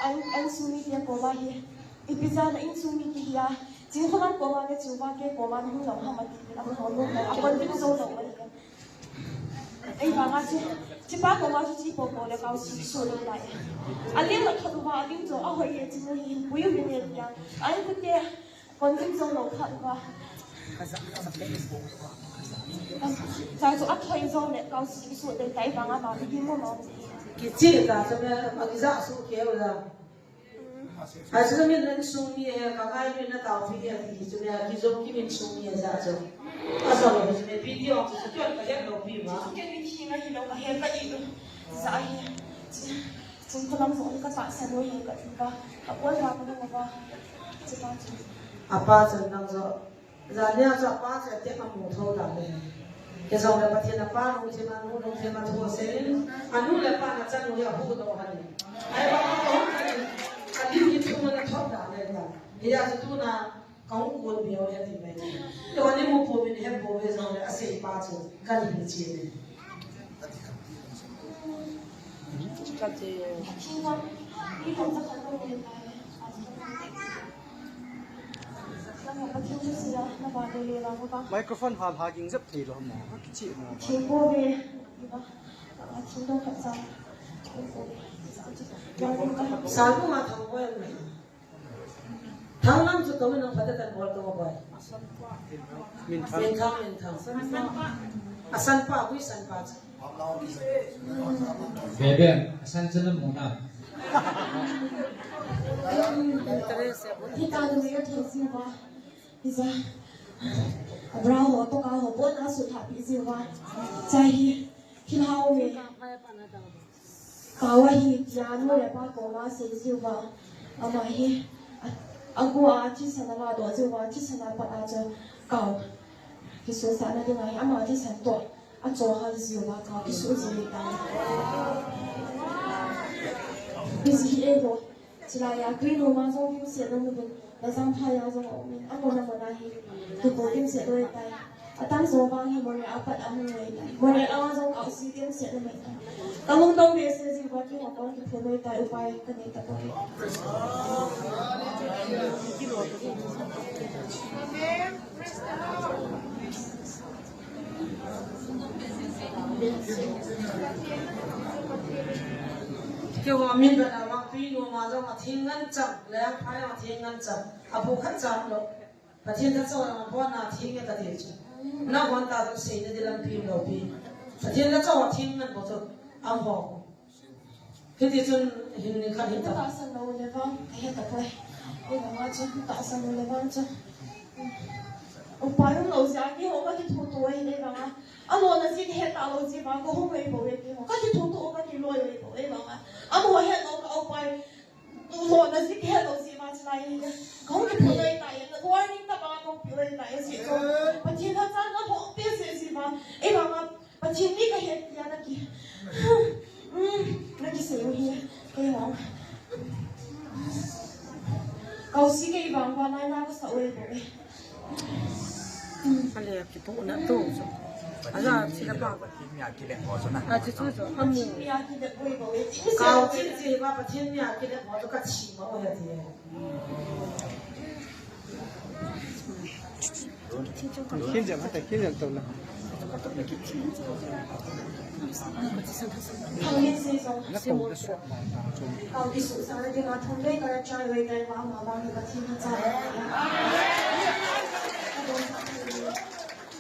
An, an sung mi tia koma hi. Ipi jeh a na insung mi kihi a. Chinkholam koma na chiuva ke koma na hung lou ham ati. Amaho nu, a kon pi jou lou mai. Ei, vang a chu, Chipa koma chu chi popo le Kausi so le lai. Alim la thot uva, alim jo ahoi e chi no hi pui u ne tia. Ai ku te kon lim jo lo khat uva. Cha chu athoi jo le Kausi so le tai vanga ma hi mo mo. Kichi ta chu me, ma kiza su ke u la. Achu min insung mi he, ka ngai mi na tao pi he, ti chu mi a kijom ki min sung mi he ja chu. Asa lo chu mi video chu chu ka het lo pi ma. Chu ke mi thi ngai lo ka he ka i lo. Za hi. Chung ka lam zo ka ta sa lo he ka ka. Ka pol ba ka ba. Chu ba chu. Apa chu nang zo. Zania chu apa chu ate amu tho ta le. Ke jong le Pathen apa lungthim a nu lungthim a thu se. Anu le apa na chanu ya hu do ha ni. Ai ba ko ha ni. A lim ni thu na thot ta le ta. Ni ya chu tu na ka hung kun bi o ya ti mai. Te wa ni mu pu min he bo ve jong le a sei pa chu ka ni chi ne. Ka ti. Microphone hal ha ging jep thei lo mo. Kichi mo. Thingpo ve. Thingdong khat sa. Sa bu ma thang bo ya. Thang lam chu ka min ang pha ta kan bol to bo. Min thang. Min thang, min thang. A san pa, bui san pa chu. Bebe, asan chala mona. Hita nu ya thei si ba. Iza. Abraham ho to ka ho bon asu tha pi si ba. Chahi. Hilhau me. Kawa hi tia nu le pa koma sei jiu va. Ama hi a, a gu a thisan a la do jiu va, thisan a pat a chu kau. Kisu sa na ding a hi ama thisan to a cho hal jiu va, kau kisu jiu ta. Kisu hi e vo. Chilai a tui nu ma jong kimsel lou nabon, na jam pha a jong a um in, a mona mona hi, kiko kimsel lou tai. Atam jo vang hi Moreh a pat a hung lou tai. Moreh a jong Kausi kimsel lou tai. Ka lungdong behseh jing uva, kihou kong kiphut lou tai, upai ka nei tapoi. Keiho min bana vang tui nu ma jong a thing ngan chang, le a phai a thing ngan chang, a bu khat chang lou. Pathen tha chang a bon a thing nge kati chu. Na bon ta chu sei na di lampi lou pi. Pathen tha chang a thing ngan bou chu, am ho. Hiti chun hin ni khat hin ta. Tahsan lou le vang, ka he tapoi. Ei vang a chu, tahsan lou le vang chu. Upa um lou jeh a keiho ka kithuto ahi, ei vang a. Alona jeh ka he talou jeh vang, ka hung ei bou e keiho. Ka kithuto, ka kiloi ei bou, ei vang a. Amaho he lou ka upai. Lona jeh ka he lou jeh vang chulai hi. Ka hung kiphut lou tai, warning tah vang ka hung pe lou tai, jeh chu. Pathen a chan ka hung pe jeh jeh vang. Ei vang a. Pathen mi ka he tia na ki, hmm, na kisei u hi, kei vang. Kausi kei vang, vang nai na ka sa oi bo e. Ale kipu na tu. Ala sila pa. Pathen mi a kilep ho chu na. A chu chu chu. Amu. Pathen mi a kilep oi bo e. Kau chin chi ma Pathen mi a kilep ho chu ka chi ma oi a ti. Khin jam, hata khin jam tau la. Thangin se jong. Na ko da so. Kau kisu sa na dinga thum bei ka chai wei kai ma ma ma ni ka thin cha.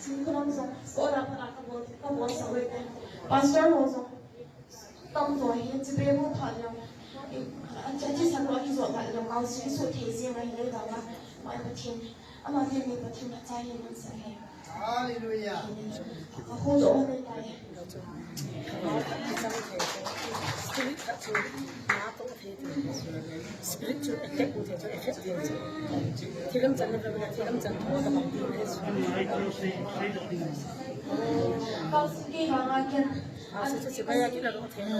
Sin ko lam jong. Ko la pa la ka bol, ka bol sa wei kai. Pastor ho jong. Tam to hi, chi pe mo pha lou. A, a, a, chi sa lo, a, ki zo pha lou, Kausi so thei jeng a hi le da ma, ma Pathen. Ama te ni Pathen a cha hi man sa he. Hallelujah. A ho to o le tai. Spirit khat chu, na to thei. Spirit chu attack u thei chu, effect thei chu. Thilam chan na, thilam chan tho ka bang ti. Kausi kei vang a ken. A, si, si, si, ba ya ki la lo thei lo.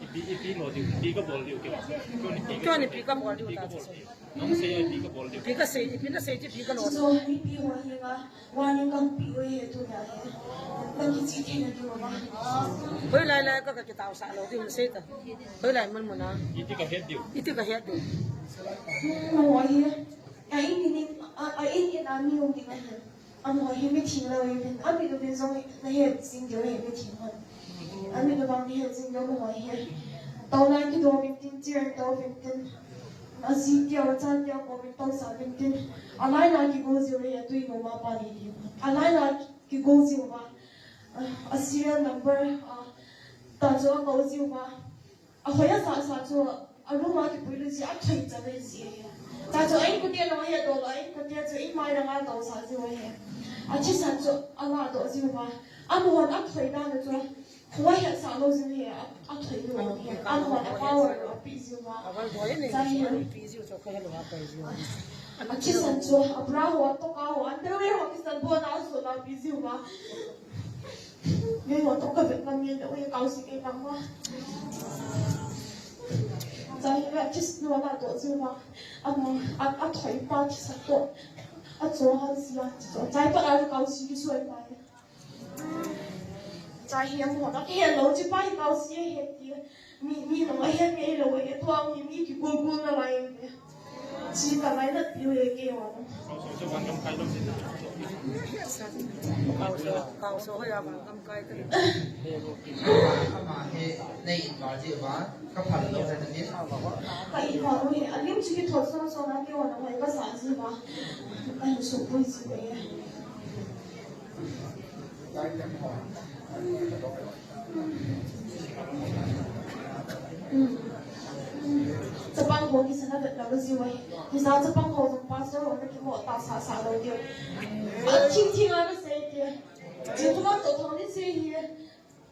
Ipi, ipi lo diu, ipi kabol diu kei. Kei ipi kabol diu ta. Nang sei ipi kabol diu. Ipi kasei, ipi nasei ti ipi kalo. Chuchu mipi ho hi nga, warning kape uve tuna hi. Nang kichi thei na diu ma. Hoilai lai ka, kakitao sah lou diu sei ta. Hoilai mun mun a. Iti kahet diu. Iti kahet diu. Mo hi. A in in, a, a in in a mi um ding ahi. Amaho hi mitheng lou ahi, amit uvin jong nahet jing diu ahi mitheng hon. Amit uvin nahet jing diu amaho hi. Touna kidom uvin tin, chiran tou uvin tin. Aji tia, achan tia, kou uvin tousah uvin tin. Alai la kigo jiu ahi, atui mama pa ni diu. Alai la kigo jiu va. A, a serial number, a, ta chu akou jiu va. Ahoi asah sah chu, a room a kipui lut jeh a athoi chan ahi jeh ahi. Chuchu a inkote jong ahet doh lou, a inkote chu in mai lang a tousah jiu ahi. Athisan chu anga doh jiu va. Amahon athoi dan chu, kho ahet sah lou jeh ahi, a, athoi lou ahi. Amahon a power ape jiu va. Chuchu ahi. Athisan chu, a bra ho, a toka ho, underwear ho kisan bon a aso la pe jiu va. Ngai mo to ka vet ngam nge na ui kau si ke ngam ma. Chuchu hi a kiss no la to jiu ma. Amo, a, athoi pa kiss a to. Acho hal si a, chuchu. Chuchu pa a kau si kisoi ma. Chuchu hi amo, na ke lo chi pa hi kau si he ti. Mi, mi nung ahet ngei lou e, tua mi, mi kigol gol nalai e. Chi ka lainat piu e keiho. Kau so, kau so hoiya vangam kai ka. Ama hi nei involve ji uva, ka phal lou he na ni. Ka involve lou he, alim chu kithot song song a keiho na hoi ka sa ji uva. Ka hin supui ji uve. Chapang ho kisan a vet lou jiu ahi. Hijeh a chapang ho jong pastor ho na kimo ta sa sa lou diu. A thing thing a na sei diu. Chi kuma to thong ni sei hi.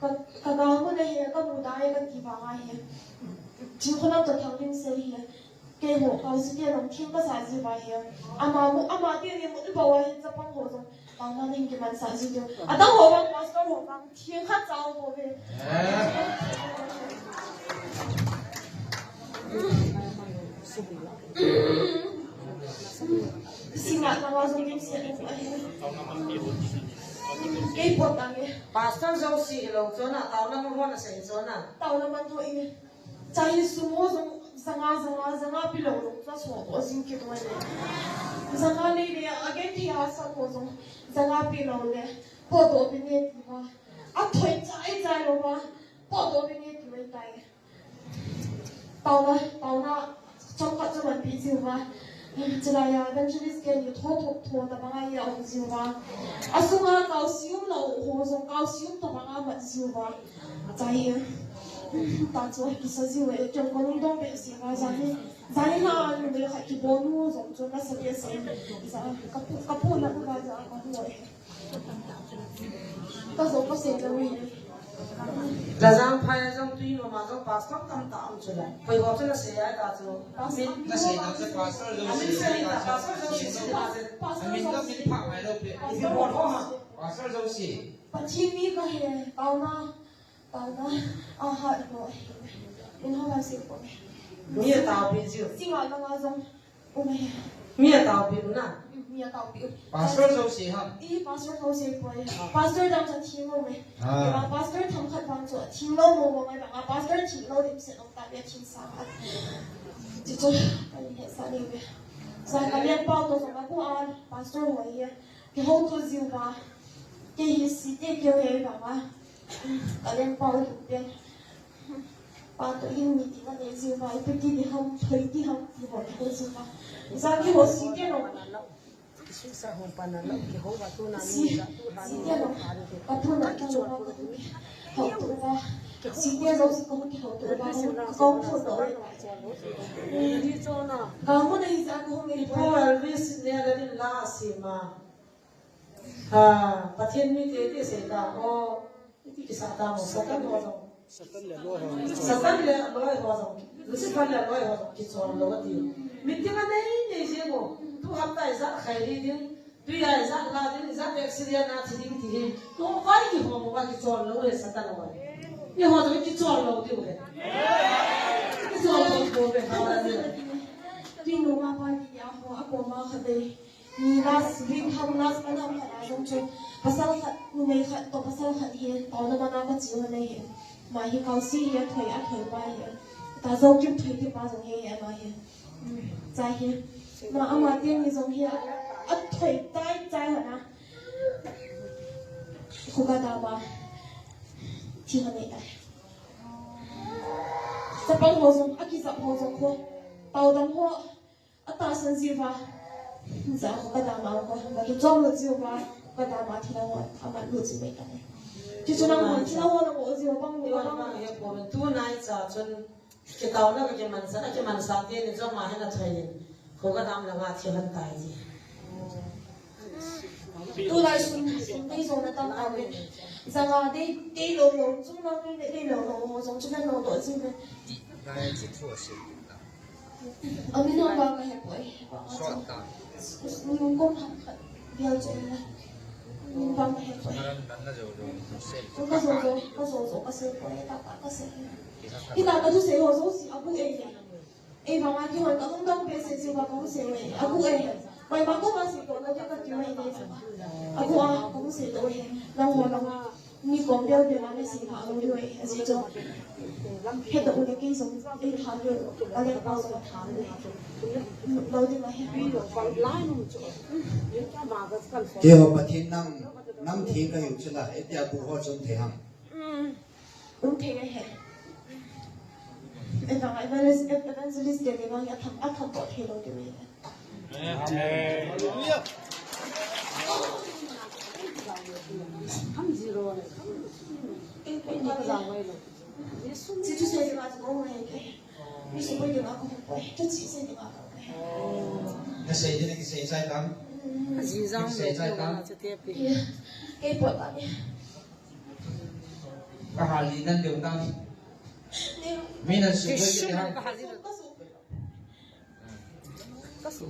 Ka, ka ga mu na hi, ka mu da hi, ka ti ba nga hi. Chi kuma to thong ni sei hi. Keiho, kau si te long thing ka sa ji ba hi. Ama mu, ama te ni mu ba wa hi chapang ho jong. Bang ma ning kiman sa ji diu. Adang ho bang pastor ho bang thing khat chao ho ve. Singa na wa jong dim sia ni ko ahi. Kei pot ang e. Pastor Josie hilou chona, taona mo ho na sei chona. Taona man ho i. Chai sumo jong janga, janga, janga pilou lou, cha so to jing kit uve. Janga nei le, again thei a sa ko jong, janga pilou le, po to pi ne ti uva. Athoi chai chai lou uva, po to pi ne ti uve tai. Taona, taona, chomkhat chu man pi jiu va. Chulai a evangelist kei ni tho, tho, tho tabang a i a um jiu va. Asunga kau sium lou ho jong kau sium tabang a mat jiu va. Chai hi. Ta chu kisa jiu e, kei ko lungdong behseh va, jani, jani na nu le khat kibol nu jong chu nasa behseh. Ja, ka pu, ka pu na ka ja ka hu e. Ka jo ka sei lou e. Lajang phai a jong tui mama jong pastor tamtah um chu la. Koi ho chu na sei ai ta chu. Min na sei na chu pastor Josie. Amin sei ta pastor Josie sei ta chu. Amin ka min pha mai lou pe. Ipi bol ho ha. Pastor Josie. Pathen mi ka he, taona. Taona, aha, ipo, min ho ba si ipo. Mi a taopi jiu. Singa langa jong, um e. Mi a taopi u na. Mi a taopi u. Pastor Josie ham. I pastor Josie ipo e. Pastor dang cha thing lou me. Ah. Kei vang pastor themkhat vang chu thing lou mo mo ngai vang a pastor thing lou dim se long ta ve thing sa. Chuchu, ka ni he sa ni ve. Sa ka lian pau to sa ka pu a pastor mo ye. Kihouto jiu va, kei hi site keu hei vang a, ka lengpau hi pen. Pa toh hin meeting anei jiu va, ipi ti ding ham, thoi ti ham, ti ho kihou jiu va. Ijang kihou site lou. Si, site lou. Ka tu na tu va, ka tu houto va. Site lou si ka houto va, ka houto va. Ka mu na hi sa ka hou nge. Paul Elvis ne la din la si ma. Ha, Pathen mite ti sei ta, o, iti kisa ta mo, Satan ho jong. Satan le aloi ho jong, Lucifer le aloi ho jong kichol lou ati. Meeting anei nei jing u. Tu hapta ijat khairi ding, tu ijat la ding, ijat accident a thi ding ti hi. Tu vai kihom uva kichol lou le Satan le aloi. Eiho jong kichol lou diu ahi. Kichol lou diu ahi. Tin lou ma pa ni ya ho, akoma khat dei. Ni last week ham, last month ham khat a jong chu pasal khat, numei khat toh pasal khat hi taona mana kache u ahi. Ama hi Kausi hi athoi, athoi pa hi. Tah Jokim Thoi ti pa jong hi, ama hi. Hmm, cha hi. Ama, ama teni jong hi a, athoi tai tai hana. Kho kadam a thi hana tai. Chapang ho jong, akijap ho jong kho. Taodam ho. Atahsan jiuva, ja kho kadam a kho, katuchom lou jiuva, kho kadam a thilha ho, amat lou jiu ve tane. Chuchu nangho, thilha ho nangho jiuva, bang lou, bang lou. He ko, tunai cha chun, kitaona kakimansa, akimansa teni jong ma hena thoinin, kho kadam langa thi hon tai ji. Tulai sun, sun dei jong na tam a ve. Janga dei, dei lou lou, chung lang dei, dei lou lou, jong chu na lou lou jiu ve. Nai chi thu a si. Amin ho vang kahe poi. Sot ta. Nung kom khat khat bial chun na. Nung vang kahe poi. Maran dan na jo jo. Ka jo jo, ka jo jo, ka sei poi, ta ta ka sei. Hita ka thusei ho jouse abu e. Ei vang a kihon ka lungdong behseh jeh uva ka hung sei e. Abu e. Koima koma sei to lou ding kati mai e. Abu a ka hung sei to e. Nangho nang. Ni kom bel bel a le sei pha lou diu ahi, ajeh chu. Hedoh u le kei jong, ei tha diu, a lengpa jong tha le. Lou ding ahi. Keiho Pathen nang, nang theng kahiu chu la, hitia bu ho chu um thei ham? Um thei ahi. Ei vang evangelist, evangelist te le vang atham, atham toh thei lou diu ahi. Nasei ding, nasei chai tam? Nasei chai tam? Kei pot ani. Kahal lih nan deu tam? Mi nan suboi kiti ham? Jesu,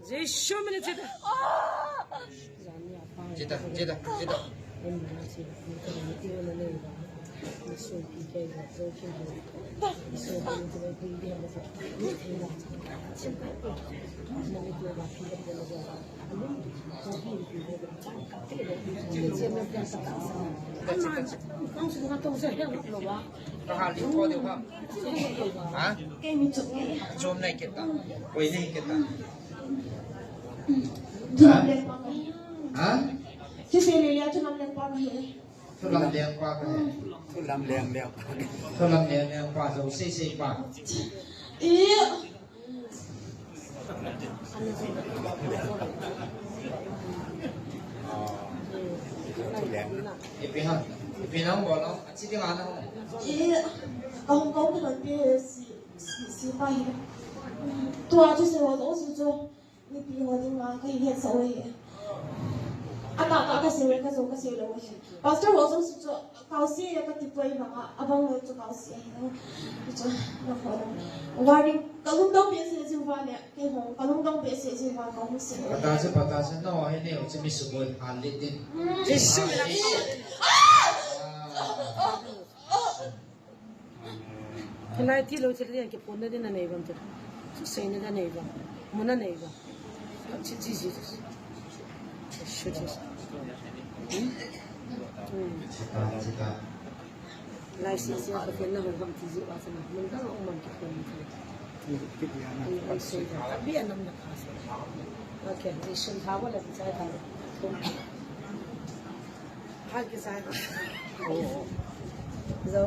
Jesu, Jesu. Jeta, jeta, jeta. Kahal lih ko deu ham? Ha? Chom nei kit ta. Koi nei kit ta. Ha? Ha? Thulam lengpa kahi. Thulam lengpa kahi. Thulam leng lengpa kahi. Thulam leng lengpa, jo sei sei pa. I. Ipi ham? Ipi nang bol ham? Achi ding ana ho. I. Kahung kong thulam pi si, si, si pa hi. Tua chu se ho, ho su chu. Mipi ho dinga kahin hetsah u ahi. Atah tah kasei uve, kajou kasei lou ahi. Pastor ho jong chu, Kausi e kati poi vanga, abang loi chu Kausi ahi. Chu, na ho. Warning, kalungdong behseh jeh uva le, keiho, kalungdong behseh jeh uva kahung sei. Pata se, pata se, no, he ne, chu mi suboi, hal le din. Hmm. Jesu. Ah! Hilai thilou thil ding a kiphonna ding nanei uvam tile. Thuseina nanei uvam. Mun nanei uvam. Chi, chi, chi, chi. Shu, chi. Hmm? Hmm. Lai si si a Pathen nahou uvam ti jeh uva chu mun dang a um uvam kiphonna thil. Abi anam na kha se. Okay, Jesu tha uva la ti chai ta. Hal kisai. Zo.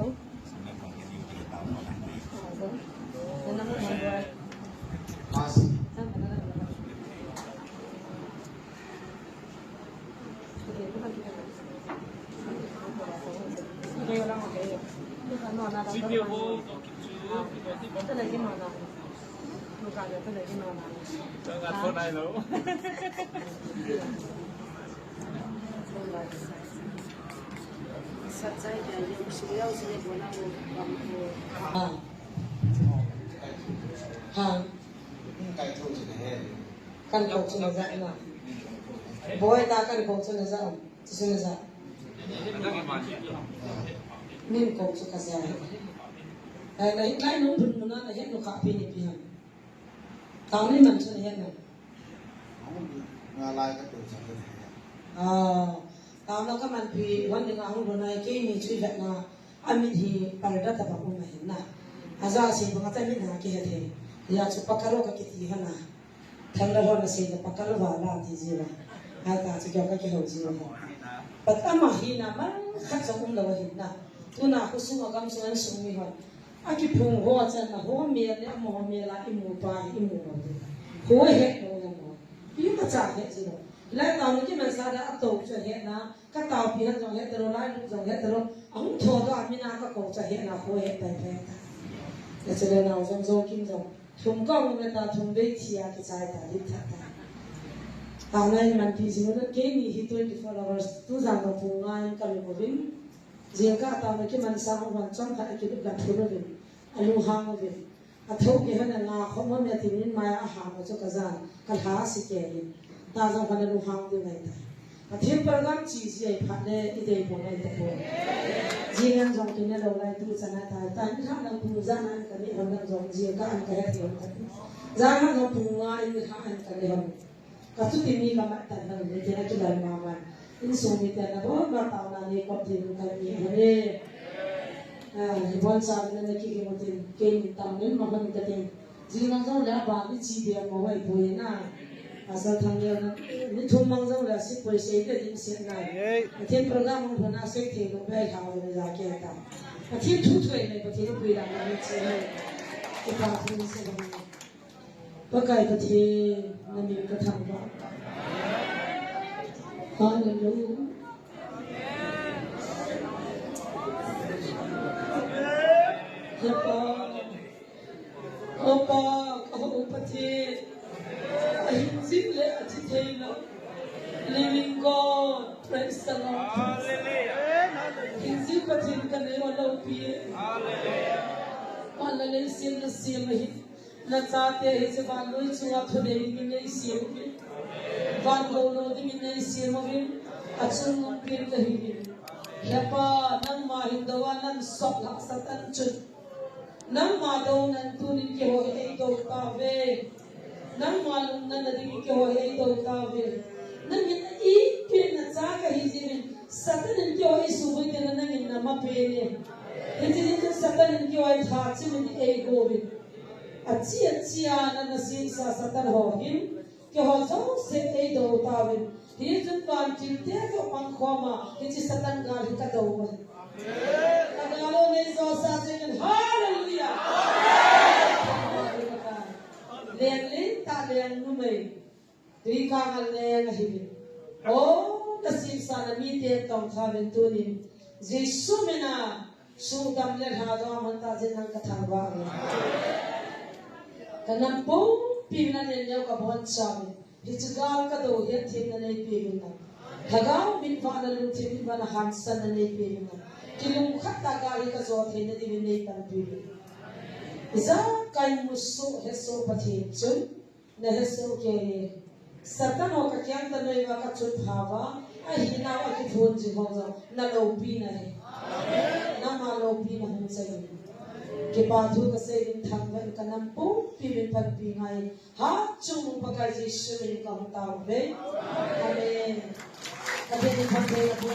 Ha. Ha. Kan kou chu naja na. Boi ta kan kou chu naja. Chu chu naja. Min kou chu kaja. Ai, lai, lai nung bun muna nahet nu kha pi ni pi ham. Tao ni man chu nahet na. Nga lai ka kou chu naja. Ah, tao na ka man pi, wan ni nga hung lo na, keini chu vet na. Amit hi parda tah bang um ahin na. Aja sei bang a ta mit na kihe thei. Hia chu pakalo ka kiti hana. Thangla hon asei na pakalo va la ti ji la. Ai ta chu kya ka kihou ji la. Pat ama hi na man khat jong um lo ahin na. Tuna khu sung a gam sung an sung mi hon. A kiphung ho chan na ho mel le amo ho mel a imu pa imu lo. Ho he lo na mo. Imacha he ji lo. Lai ta ni kiman sa da ato chu he na. Ka taopi han jong het talo, lai lut jong het talo. Ahung tho doh a mina ka kou cha het na kho het tai tai ta. Ka chule nao jong jo kim jong. Thum ka um ta thum vei thi a kichai ta dit tha ta. Tao na in man pi jing u keini hi twenty-four hours tu jang ka pu nga in ka lum uvin. Jing ka tao na kiman sa hung wan chom khat a kilut lam thun uvin. A lunghang uvin. A thou kei hon a nga khom hon a tin in mai a ha ma chu ka jan, ka lha si kei in. Ta jong ka na lunghang ding ngai ta. Pathen program chi chi ai phat le i dei pon ai ta pon. Jing an jong tu ne lo lai tu chan a ta, ta in kha nang pu jan an ka ni hon nang jong jing ka an ka he ti hon ta. Jan han jong pu nga in kha an ka ni hon. Ka chuti mi ka mat tan hon, mi te na kilal mama. Insung mite na bon ma taona nei kop ding ka ni hon e. Ah, hi bon cha na na ki ki mo tin, kei ni tam nen ma hon ka tin. Jing mang jong le a ba ni chi dia mo wai poi na. Pasal thang le na, ni thum mang jong le a si poi sei te ding siat na. Pathen program hung hon a sei thei lo bai hao le ja ke ta. Pathen thu thoi le Pathen pui la na ni chi le. Ki pa thu ni se ba ni. Pakai Pathen, na min ka thangvah. Hallelujah. He Pa, O Pa, ka hou Pathen, ahin jing le athi thei lo. Living God, praise the Lord. Hin jing Pathen ka nei o loupi e. Van le lei sem na sem ahi. Na chate hiche vannoi chunga thudei dingin nei sem uvin. Van goulo dingin nei sem uvin. Achungnung pen kahi uvin. He Pa, nangma hin dou a nan sot lhah Satan chun. Nangma dou nan tunin keiho hi eidou tauve. Nangma lungna na dingin keiho hi eidou tauve. Nangin ipi na cha kahi jeh in Satan in keiho eisuboi teng le nangin nama pen e. Hiche jeh chun Satan in keiho hi tha chimin eigo uvin. Achi, achi a na, na semsa Satan ho hin, keiho jouse eidou tauvin. Hichun vantil te toh pangkhom a, hiche Satan gal hi kadou uve. Ka gal u neijo sa jengin, hallelujah! Leng lentah leng numei. Tui kanga leng ahi uvin. O, na semsa na mite tong tha uvin tunin. Jesu mina suhdam le lhadoh a man tah jeh in nang ka thangvah uve. Ka nam pumpi mina len neo ka boncha uvin. Hiche gal kadou hi themna neipe uvin lang. Lhagao mit vahna lungthim mit vahna hansanna neipe uvin lang. Kilungkhat tah gal hi kajo theina diuvin neipanpi uvin. Ijakai musoh hesoh Pathen chun. Na hesoh kei e. Satan ho ka kiang ta noiva ka chunpha uva, ahinau a kiphun jing ho jong na loupina ahi. Nangma loupina hung chang in. Kipa thu kasei in thangvah in ka nam pumpi min panpi ngai. Hatchungnung Pakai Jesu min in kahung tao uve. Amen. Ka dei in thangvah in ka bu.